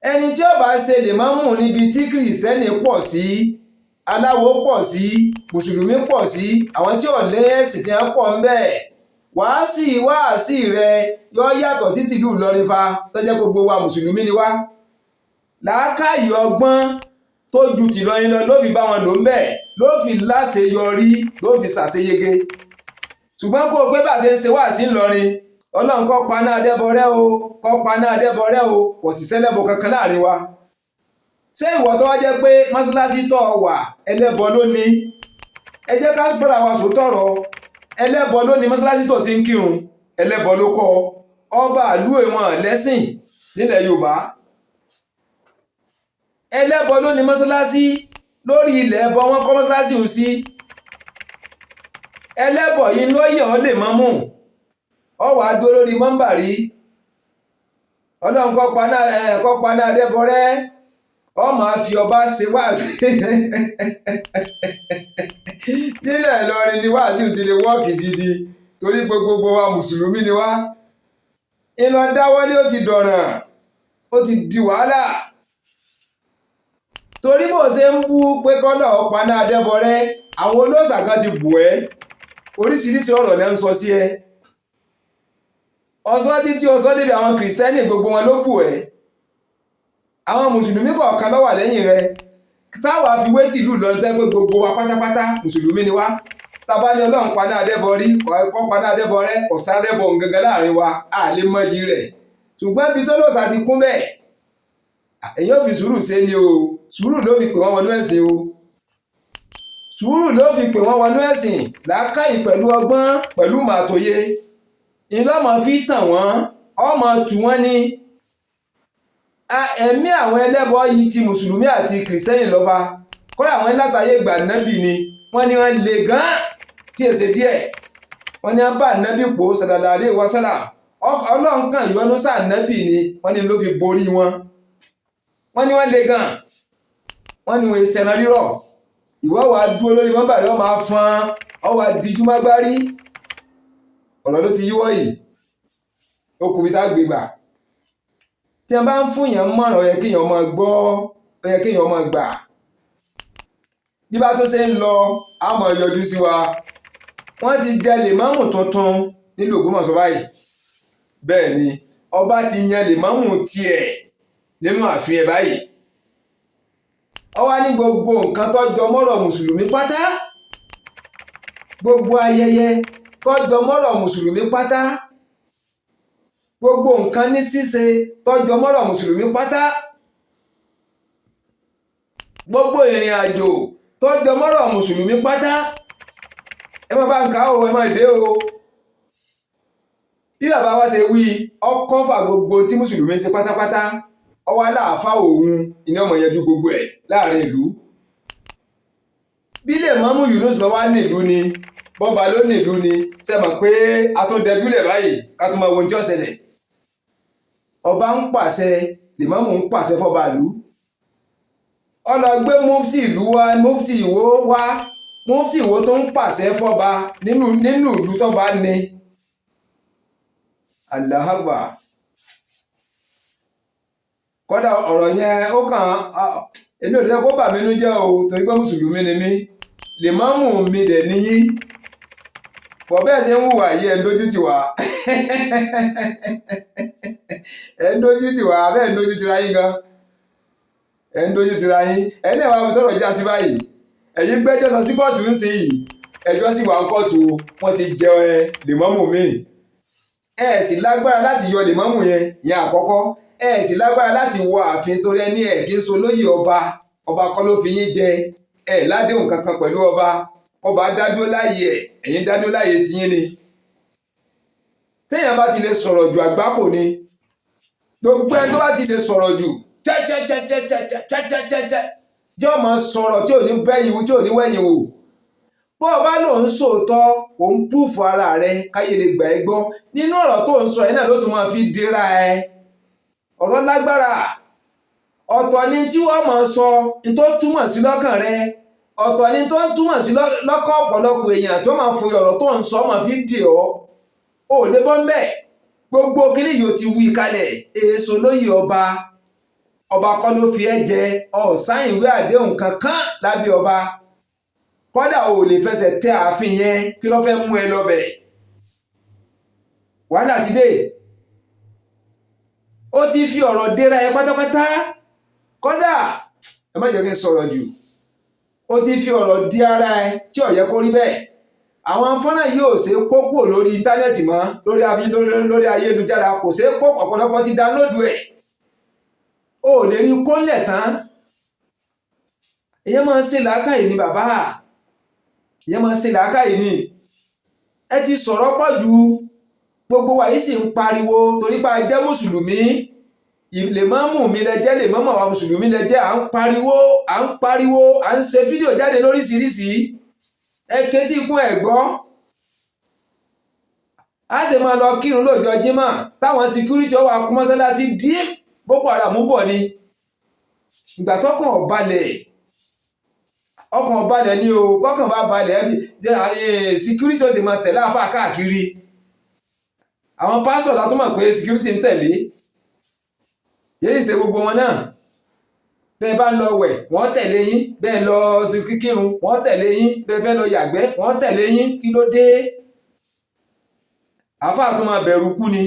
Ẹni tí ó bá ṣe lè máa mú níbi tí Kìrìsìtẹ́nì pọ̀ sí, aláwo pọ̀ sí, mùsùlùmí pọ̀ sí, àwọn tí ò lẹ́sìn tí wọ́n pọ̀ ń bẹ̀, wàásì wáàsí rẹ yọ yàtọ̀ sí tìlú Ìlọrin fa, tó jẹ́ gbogbo wa mùsùlùmí ni wá. Làákàyè, ọgbọ́n tó ju tìlọrin lọ ló fi bá wọn lò ń bẹ̀, ló fi láṣeyọrí, ló fi ṣàṣeyege. Ṣùgbọ́n kó o pé bá a ṣe ń ṣe wáàsí ńlọrin, Ọlọ́run kọ́ paná adẹ́bọrẹ́ o, kọ́ paná adẹ́bọrẹ́ o, kò sì sẹ́lẹ̀bọ kankan láàrin wa. Ṣé ìwọ tó wá jẹ́ pé mọ́ṣáláṣí tó wà, ẹlẹ́bọ ló ní? Ẹ jẹ́ ká bára wa sòótọ́ ọ̀rọ̀. Ẹlẹ́bọ ló ní mọ́ṣáláṣí tó ti ń kírun, ẹlẹ́bọ ló kọ́. Ọba àlú ìwọ̀n lẹ́sìn nílẹ̀ Yorùbá, ẹlẹ́bọ ló ní mọ́ṣáláṣí. Lórí ilẹ̀ ẹbọ wọn kọ́ mọ́ṣáláṣí hù sí. Ẹlẹ́bọ yìí ló yàn ọ́ lè mọ́mù, ọ wàá dúró lórí mọ́ńbàrí, Ọlọ́run kọ́ paná ẹ̀, kọ́ paná adẹ́bọrẹ́. Ọ máa fi ọba ṣe wáàsí nílẹ̀ Ìlọrin ni wáàsí ti lè wọ́ọ̀kì gidi, torí gbogbo wa mùsùlùmí ni wá. Ìlọ dáwọ́lé, ó ti dọ̀ràn, ó ti di wàhálà, torí bó ṣe ń bú pé kọ́lọ̀ paná adẹ́bọrẹ́, àwọn olóòṣà kan ti bù ẹ́, oríṣiríṣi ọ̀rọ̀ lẹ́ ń sọ sí ẹ. Ọsọ títí ọsọ débi àwọn Kìrìsìtẹ́nì, gbogbo wọn ló bù ẹ́. Àwọn mùsùlùmí kọ̀ọ̀kan ló wà lẹ́yìn rẹ. Táwa fi wé tìlú Ìlọrin tẹ́ pé gbogbo wa pátápátá mùsùlùmí ni wá, tábà ní Ọlọ́run paná adẹ́bọrí, kọ́ paná adẹ́bọrẹ́, kò sádẹ́bọ̀ gangan láàrin wa, a lè mọyì rẹ̀. Ṣùgbọ́n ibi tó lòsà ti kún bẹ́ẹ̀, èyí ò fi sùúrù ṣe ni o. Sùúrù ló fi pè wọ́n wọnú ẹ̀sìn o. Sùúrù ló fi pè wọ́n wọnú ẹ̀sìn. Làákàyè pẹ̀lú ọgbọ́n pẹ̀lú màtòye ìlọ́mọ fi tàn wọ́n, ọmọ tù wọ́n ní ẹ̀mí. Àwọn ẹlẹ́bọ yìí ti mùsùlùmí àti kìrìsìtẹ́nì lọ́ba. Kódà àwọn látàyè gbà nábì ni wọ́n ní wọ́n le gan-an tí èsè díẹ̀. Wọ́n ní wọ́n bá nábì pò sallallahu alaihi wasallam. Ọlọ́run kan yọ́nú sáà nábì ni wọ́n ní ló fi borí wọn. Wọ́n ní wọ́n le gan, wọ́n ní wọ́n ṣẹran rírọ̀. Ìwọ́ wàá dúró lórí mọ́bàrí, wọ́n máa fọn ọ, wàá díjú mágbárí. Ọ̀rọ̀ ló ti yíwọ́ yìí, ó kù bí tá a gbé gbà. Tí wọ́n bá ń fún yàn mọ̀ràn, ó yẹ kéèyàn máa gbọ́, ó yẹ kéèyàn máa gbà. Bí bá tó ṣe ń lọ, á máa yọjú sí wa. Wọ́n ti jẹ lèmọ́mù tuntun nílùú Ògbómọ̀ṣọ́ báyìí. Bẹ́ẹ̀ ni, ọba ti yan lèmọ́mù tiẹ̀ nínú ààfin ẹ̀ báyìí. Ó wá ní gbogbo nǹkan tó jọ mọ́rọ̀ mùsùlùmí pátá, gbogbo ayẹyẹ tó jọ mọ́rọ̀ mùsùlùmí pátá, gbogbo nǹkan ní ṣíṣe tó jọ mọ́rọ̀ mùsùlùmí pátá, gbogbo ìrìn àjò tó jọ mọ́rọ̀ mùsùlùmí pátá, ẹ má bá ń kà ó, ẹ má dé o. Bí bàbá wa ṣe wí, ọkọ́ fà gbogbo tí mùsùlùmí ṣe pátápátá. Ọwọ́ aláàfáà òun iná ọmọ yanjú gbogbo ẹ̀ láàrin ìlú. Bí lè mọ́mú Yunus bá wá nílùú ni, bọ́ba ló nílùú ni, ṣe mọ̀ pé a tún dẹjúlẹ̀ báyìí, ká tún máa wo ohun tí ó ṣẹlẹ̀. Ọba ń pàṣẹ, lèmọ́mù ń pàṣẹ fọba ìlú. Ó lọ gbé mufti ìlú wá, mufti Ìwó wá, mufti Ìwó tó ń pàṣẹ fọba nínú ìlú tọ́ba ní. Allahu Akbar. Kódà ọ̀rọ̀ yẹn, ó kàn èmi ò tẹ́ kó bà mí nú jẹ́ o, torí pé mùsùlùmí ni mí, lèmọ́mù mi dẹ̀ níyí bọ̀. Bẹ́ẹ̀ ṣe ń hùwà yìí, ẹ̀ ń dójú tì wá, ẹ̀ ń dójú tì wá. Bẹ́ẹ̀ ń dójú tira yín gan, ẹ̀ ń dójú tira yín. Ẹ̀ ní àwọn tọ́rọ̀ já sí báyìí. Ẹ̀yin gbẹ́jọ́ lọ sí kóòtù ń sìn yìí, ẹjọ́ sì wà ń kóòtù, wọ́n ti jẹ ẹ lèmọ́mù míì. Ẹ sì lágbára láti yọ lèmọ́mù yẹn. Ìyẹn àkọ́kọ́. Ẹ sì lágbára láti wọ ààfin, torí ẹni ẹ kì í so lóyè ọba. Ọba kọ́ ló fi yín jẹ. Ẹ ládéhùn kankan pẹ̀lú ọba. Ọba dádúró láàyè ẹ, ẹ̀yin dádúró láàyè tiyín ni. Téèyàn bá ti lè sọ̀rọ̀ jù, àgbákò ni. Gbogbo ẹni tó bá ti lè sọ̀rọ̀ jù chẹ́chẹ́chẹ́chẹ́chẹ́chẹ́chẹ́, jọ́ máa sọ̀rọ̀ tí ò ní bẹ́yìn wò, tí ò ní wẹ̀yìn wò. Bó o bá lòun sòótọ́, òun púfù ara rẹ káyé lè gbà ẹ́ gbọ́. Nínú ọ̀rọ̀ tó ń sọ yẹn náà ló tún máa fi dira ẹ. Ọ̀rọ̀ lágbára. Ọ̀tọ̀ ni tí wọ́n máa sọ ní tó túmọ̀ sí lọ́kàn rẹ, ọ̀tọ̀ ni tó ń túmọ̀ sí lọ́kàn ọ̀pọ̀lọpọ̀ èèyàn tó máa fi ọ̀rọ̀ tó ń sọ máa fi dì ọ́. Ò lè bọ́ mbẹ́. Gbogbo kíní yóò ti wí kalẹ̀. Èso lóye ọba, ọba kọ́ ló fi ẹ́ jẹ. Ọ̀sán ìwé àdéhùn kankan lábẹ́ ọba. Kọ́dà ò lè fẹsẹ̀ tẹ ààfin yẹn. Kí ló fẹ́ mú ẹ lọ́bẹ̀? Wàhálà ti dé. Ó ti fi ọ̀rọ̀ dera ẹ pátápátá. Kọ́dà ẹ má jẹ́ kí n sọ̀rọ̀ jù. Ó ti fi ọ̀rọ̀ di ara ẹ tí ò yẹ kó rí bẹ́ẹ̀. Àwọn fọ́nrán yìí ò ṣe kó kúrò lórí íńtánẹ́ẹ̀tì mọ́, lórí ayélujára. Kò ṣe kó, ọ̀pọ̀lọpọ̀ ti download ẹ̀. Ó lè rí kólẹ̀ tán. Ìyẹn máa ń ṣe làákàyè ní bàbá, ìyẹn máa ń ṣe làákàyè ní. Ẹ ti sọ̀rọ̀ pọ̀ jù. Gbogbo wa yìí sì ń pariwo torí pé a jẹ́ mùsùlùmí. Lèmọ́mù mi lẹ jẹ́, lèmọ́mù àwọn mùsùlùmí lẹ jẹ́. À ń pariwo, à ń pariwo, à ń ṣe fídíò jáde lóríṣiríṣi. Ẹ ketí ikún ẹ̀ gbọ́. A sì máa lọ kírun lóòjọ́ Jímọ̀, táwọn security ọwọ́ akú mọ́sálásí dí. Boko Haram bọ̀ ni. Ìgbà tọkàn ọ̀balẹ̀, ọkàn ọ̀balẹ̀ ni o. Bọ́kàn bá balẹ̀, security ó sì máa tẹ̀lé àáfà káàkiri. Àwọn pásọ̀ látọ́ mọ̀ pé security ń tẹ̀lé yéyí ṣe gbogbo wọn náà. Bẹ́ẹ̀ bá ń lọ wẹ̀, wọ́n tẹ̀lé yín. Bẹ́ẹ̀ lọ kírun, wọ́n tẹ̀lé yín. Bẹ́ẹ̀ fẹ́ lọ yàgbẹ́, wọ́n tẹ̀lé yín. Kí ló dé? Àáfàá tó máa bẹ̀rù kú ni.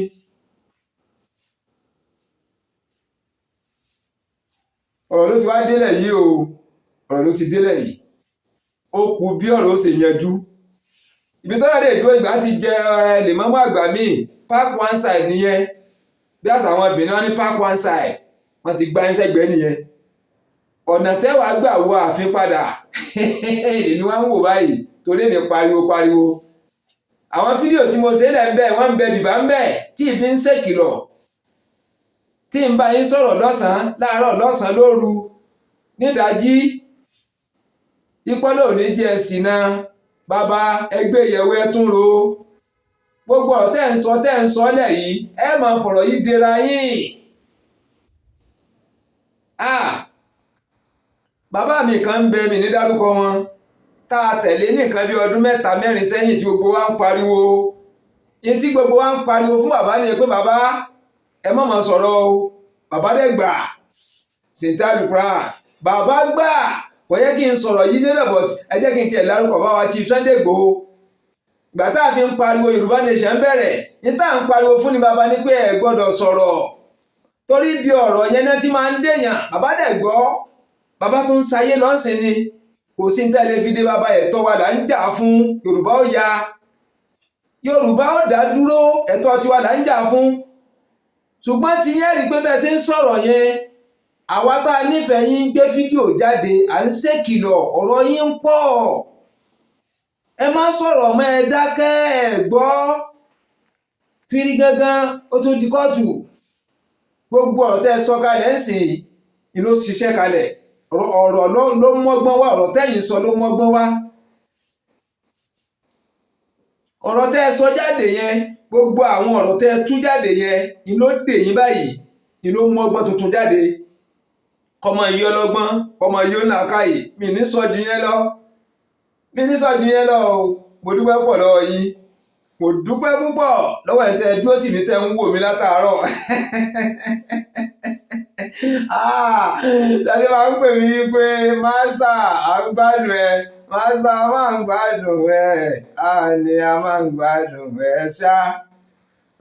Ọ̀rọ̀ ló ti wá délẹ̀ yìí o, ọ̀rọ̀ ló ti délẹ̀ yìí. Ó kù bí ọ̀rọ̀ ó ṣe yanjú. Ibi tọ́lá lè dúró, ìgbà ti jẹ lèmọ́mú àgbà míì. Park one side nìyẹn. Bí àṣà àwọn obìnrin wọn ní park one side, wọ́n ti gbá yín sẹ́gbẹ̀ẹ́ nìyẹn. Ọ̀nà tẹ́wàá gbà wọ ààfin padà èmi wá ń wò báyìí, torí èmi pariwo pariwo. Àwọn fídíò tí mo ṣe lẹ̀ ń bẹ̀, wọ́n ń bẹ bìbá ń bẹ̀ tí ì fi ń ṣèkìlọ̀, tí ń bá yín sọ̀rọ̀ lọ́sàn-án, láàárọ̀, lọ́sàn-án, lóru, nídàájí. Ipọ́lọ́ ò ní jẹ́ ẹ̀sìn náà. Bàbá ẹgbẹ́ ìyẹ̀wò, ẹ tún ro gbogbo ọ̀rọ̀ tẹ́ ń sọ, tẹ́ ń sọ lẹ̀ yìí. Ẹ máa fọ̀rọ̀ yìí dera yín. Ah, bàbá mi kan ń bẹ, mi ní dárúkọ wọn, tá a tẹ̀lé nìkan bí ọdún 3 4 sẹ́yìn, tí gbogbo wa ń pariwo yín, tí gbogbo wa ń pariwo fún bàbá ni pé, "Bàbá, ẹ má máa sọ̀rọ̀ o." Bàbá dẹ̀ gbà sèǹtàlùkùrà. Bàbá gbà. Kò yẹ kí n sọ̀rọ̀ yìí síbẹ̀, but ẹ jẹ́ kí n tiẹ̀ lárúkọ bá wa, Chief Sunday Igboho. Ìgbà tá a fi ń pariwo Yorùbá Nation bẹ̀rẹ̀ ní, tá à ń pariwo fún ni bàbá ní pé ẹ gbọ́dọ̀ sọ̀rọ̀, torí bí ọ̀rọ̀ yẹn náà ti máa ń dèèyàn. Bàbá dẹ̀ gbọ́. Bàbá tó ń sayé lọ́sìn ni, kò sí ní tẹ́lẹ̀ fídíò. Bàbá, ẹ̀tọ́ wa là ń jà fún. Yorùbá ó ya, Yorùbá ó dá dúró, ẹ̀tọ́ tiwa là ń jà fún. Ṣùgbọ́n tí yẹn rí i pé bẹ́ẹ̀ ṣe ń sọ̀rọ̀ yẹn, àwa tá a nífẹ̀ẹ́ yín gbé fídíò jáde, à ń ṣèkìlọ̀, ọ̀rọ̀ yín ń pọ̀, ẹ má sọ̀rọ̀ mọ́, ẹ dákẹ́, ẹ gbọ́ fírí gángan, ó tún di kóòtù. Gbogbo ọ̀rọ̀ tẹ́ ẹ sọ kalẹ̀ ń sìn ni ló ṣiṣẹ́ kalẹ̀. Ọ̀rọ̀ ló mọ́gbọ́n wá, ọ̀rọ̀ tẹ́yìn sọ ló mọ́gbọ́n wá. Ọ̀rọ̀ tẹ́ ẹ sọ jáde yẹn, gbogbo àwọn ọ̀rọ̀ tẹ́ ẹ tú jáde yẹn ni ló dè yín báyìí, ni ló mọ́gbọ́n tuntun jáde. Kọmọ yìí ọlọ́gbọ́n, kọmọ yìí ó nàákàyè. Mi ní sọ ju yẹn lọ, mi ní sọ ju yẹn lọ o. Mo dúpẹ́ pọ̀ lọ́wọ́ yín, mo dúpẹ́ púpọ̀ lọ́wọ́ ẹ̀ tẹ́ ẹ dúró tì mí, tẹ́ ń wò mí látàárọ̀. Ah, tàbí máa ń pè mí pé master, à ń gbádùn ẹ, master, máa ń gbádùn ẹ, àní a máa ń gbádùn ẹ ṣá,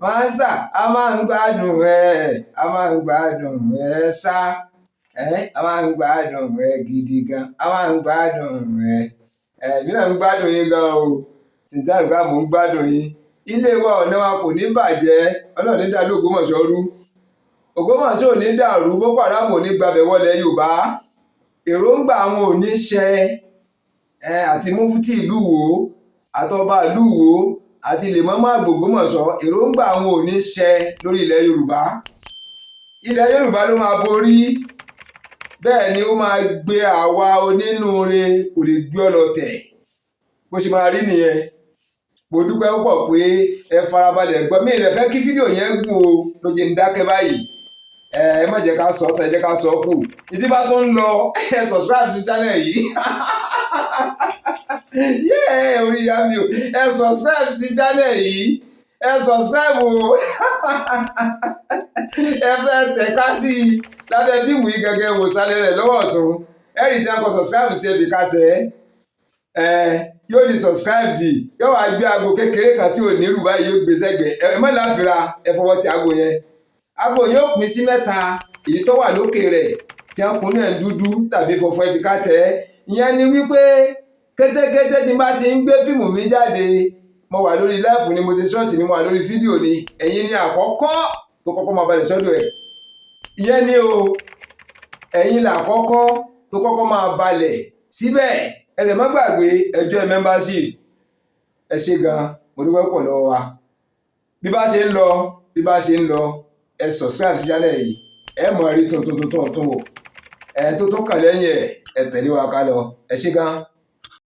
master, a máa ń gbádùn ẹ, a máa ń gbádùn ẹ ṣá, ẹ a máa ń gbádùn ẹ gidi gan, a máa ń gbádùn ẹ. Èmi náà ń gbádùn yín gan o. Sìntá ìgbà mò ń gbádùn yín. Ilé wa, ọ̀nà wa kò ní bàjẹ́. Ọlọ́run ní dàlú Ògbómọ̀ṣọ́ rú, Ògbómọ̀ṣọ́ ò ní dàrú, Boko Haram ò ní gbabẹ̀ wọlé Yorùbá, èròǹgbà àwọn ò ní ṣẹ. Ẹ àti mufti ìlú Ìwó, àtọba ìlú Ìwó, àti lèmọ́mọ́ àgbò Ògbómọ̀ṣọ́, èròǹgbà àwọn ò ní ṣẹ lórí ilẹ̀ Yorùbá. Ilẹ̀ Yorùbá ló máa borí. Bẹ́ẹ̀ ni ó máa gbé àwa onínúure, kò lè gbé ọlọ̀tẹ̀. Bó ṣe máa rí nìyẹn. Mo dúpẹ́ púpọ̀ pé ẹ farabalẹ̀ gbọ́ mi. Ìrẹ̀ fẹ́ kí fídíò yẹn gùn o, ló jẹ́ ń dákẹ́ báyìí. Ẹ má jẹ́ ká sọ ọ́ tẹ́, jẹ́ ká sọ ọ́ kù. Ìtí bá tún ń lọ, ẹ subscribe sí channel yìí. Yẹ́ẹ̀, orí ìyá mi o, ẹ subscribe sí channel yìí, ẹ subscribe o. Ẹ fẹ́ tẹ̀ka sí i lábẹ́ fíìmù yìí gẹ́gẹ́, wò sálẹ̀ rẹ̀ lọ́wọ́ ọ̀tún, ẹ rí tí wọ́n kọ subscribe sí, ẹbí ká tẹ̀ ẹ, yóò di subscribe di, yóò wá gbé aago kékeré kan tí ò ní rù báyìí, yóò gbé sẹ́gbẹ̀ẹ́. Ẹ má láfira, ẹ fọwọ́ ti aago yẹn. Aago yóò pín sí mẹ́ta. Èyí tó wà lókè rẹ̀ tí wọ́n kún náà dúdú tàbí funfun, ẹ fi ká tẹ̀. Ìyẹn ni wípé kétékété tí n bá ti ń gbé fíìmù mi jáde, mo wà lórí live ni, mo ṣe short ni, mo wà lórí fídíò ni, ẹ̀yin ni àkọ́kọ́ tó kọ́kọ́ máa balẹ̀ sọ́dọ̀ ẹ̀. Ìyẹn ni o, ẹ̀yin là àkọ́kọ́ tó kọ́kọ́ máa balẹ̀ síbẹ̀. Ẹ lè má gbàgbé ẹjọ́ ẹ membership. Ẹ ṣé gan, mo dúpẹ́ pọ̀ lọ́wọ́ wa. Bí bá ṣe ń lọ, bí bá ṣe ń lọ, ẹ subscribe sí channel yìí, ẹ mọ̀ rí tuntun tuntun ọ̀tún wò ẹ tó tún kàn lẹ́yìn ẹ̀. Ẹ tẹ̀lé wa ká lọ. Ẹ ṣé gan.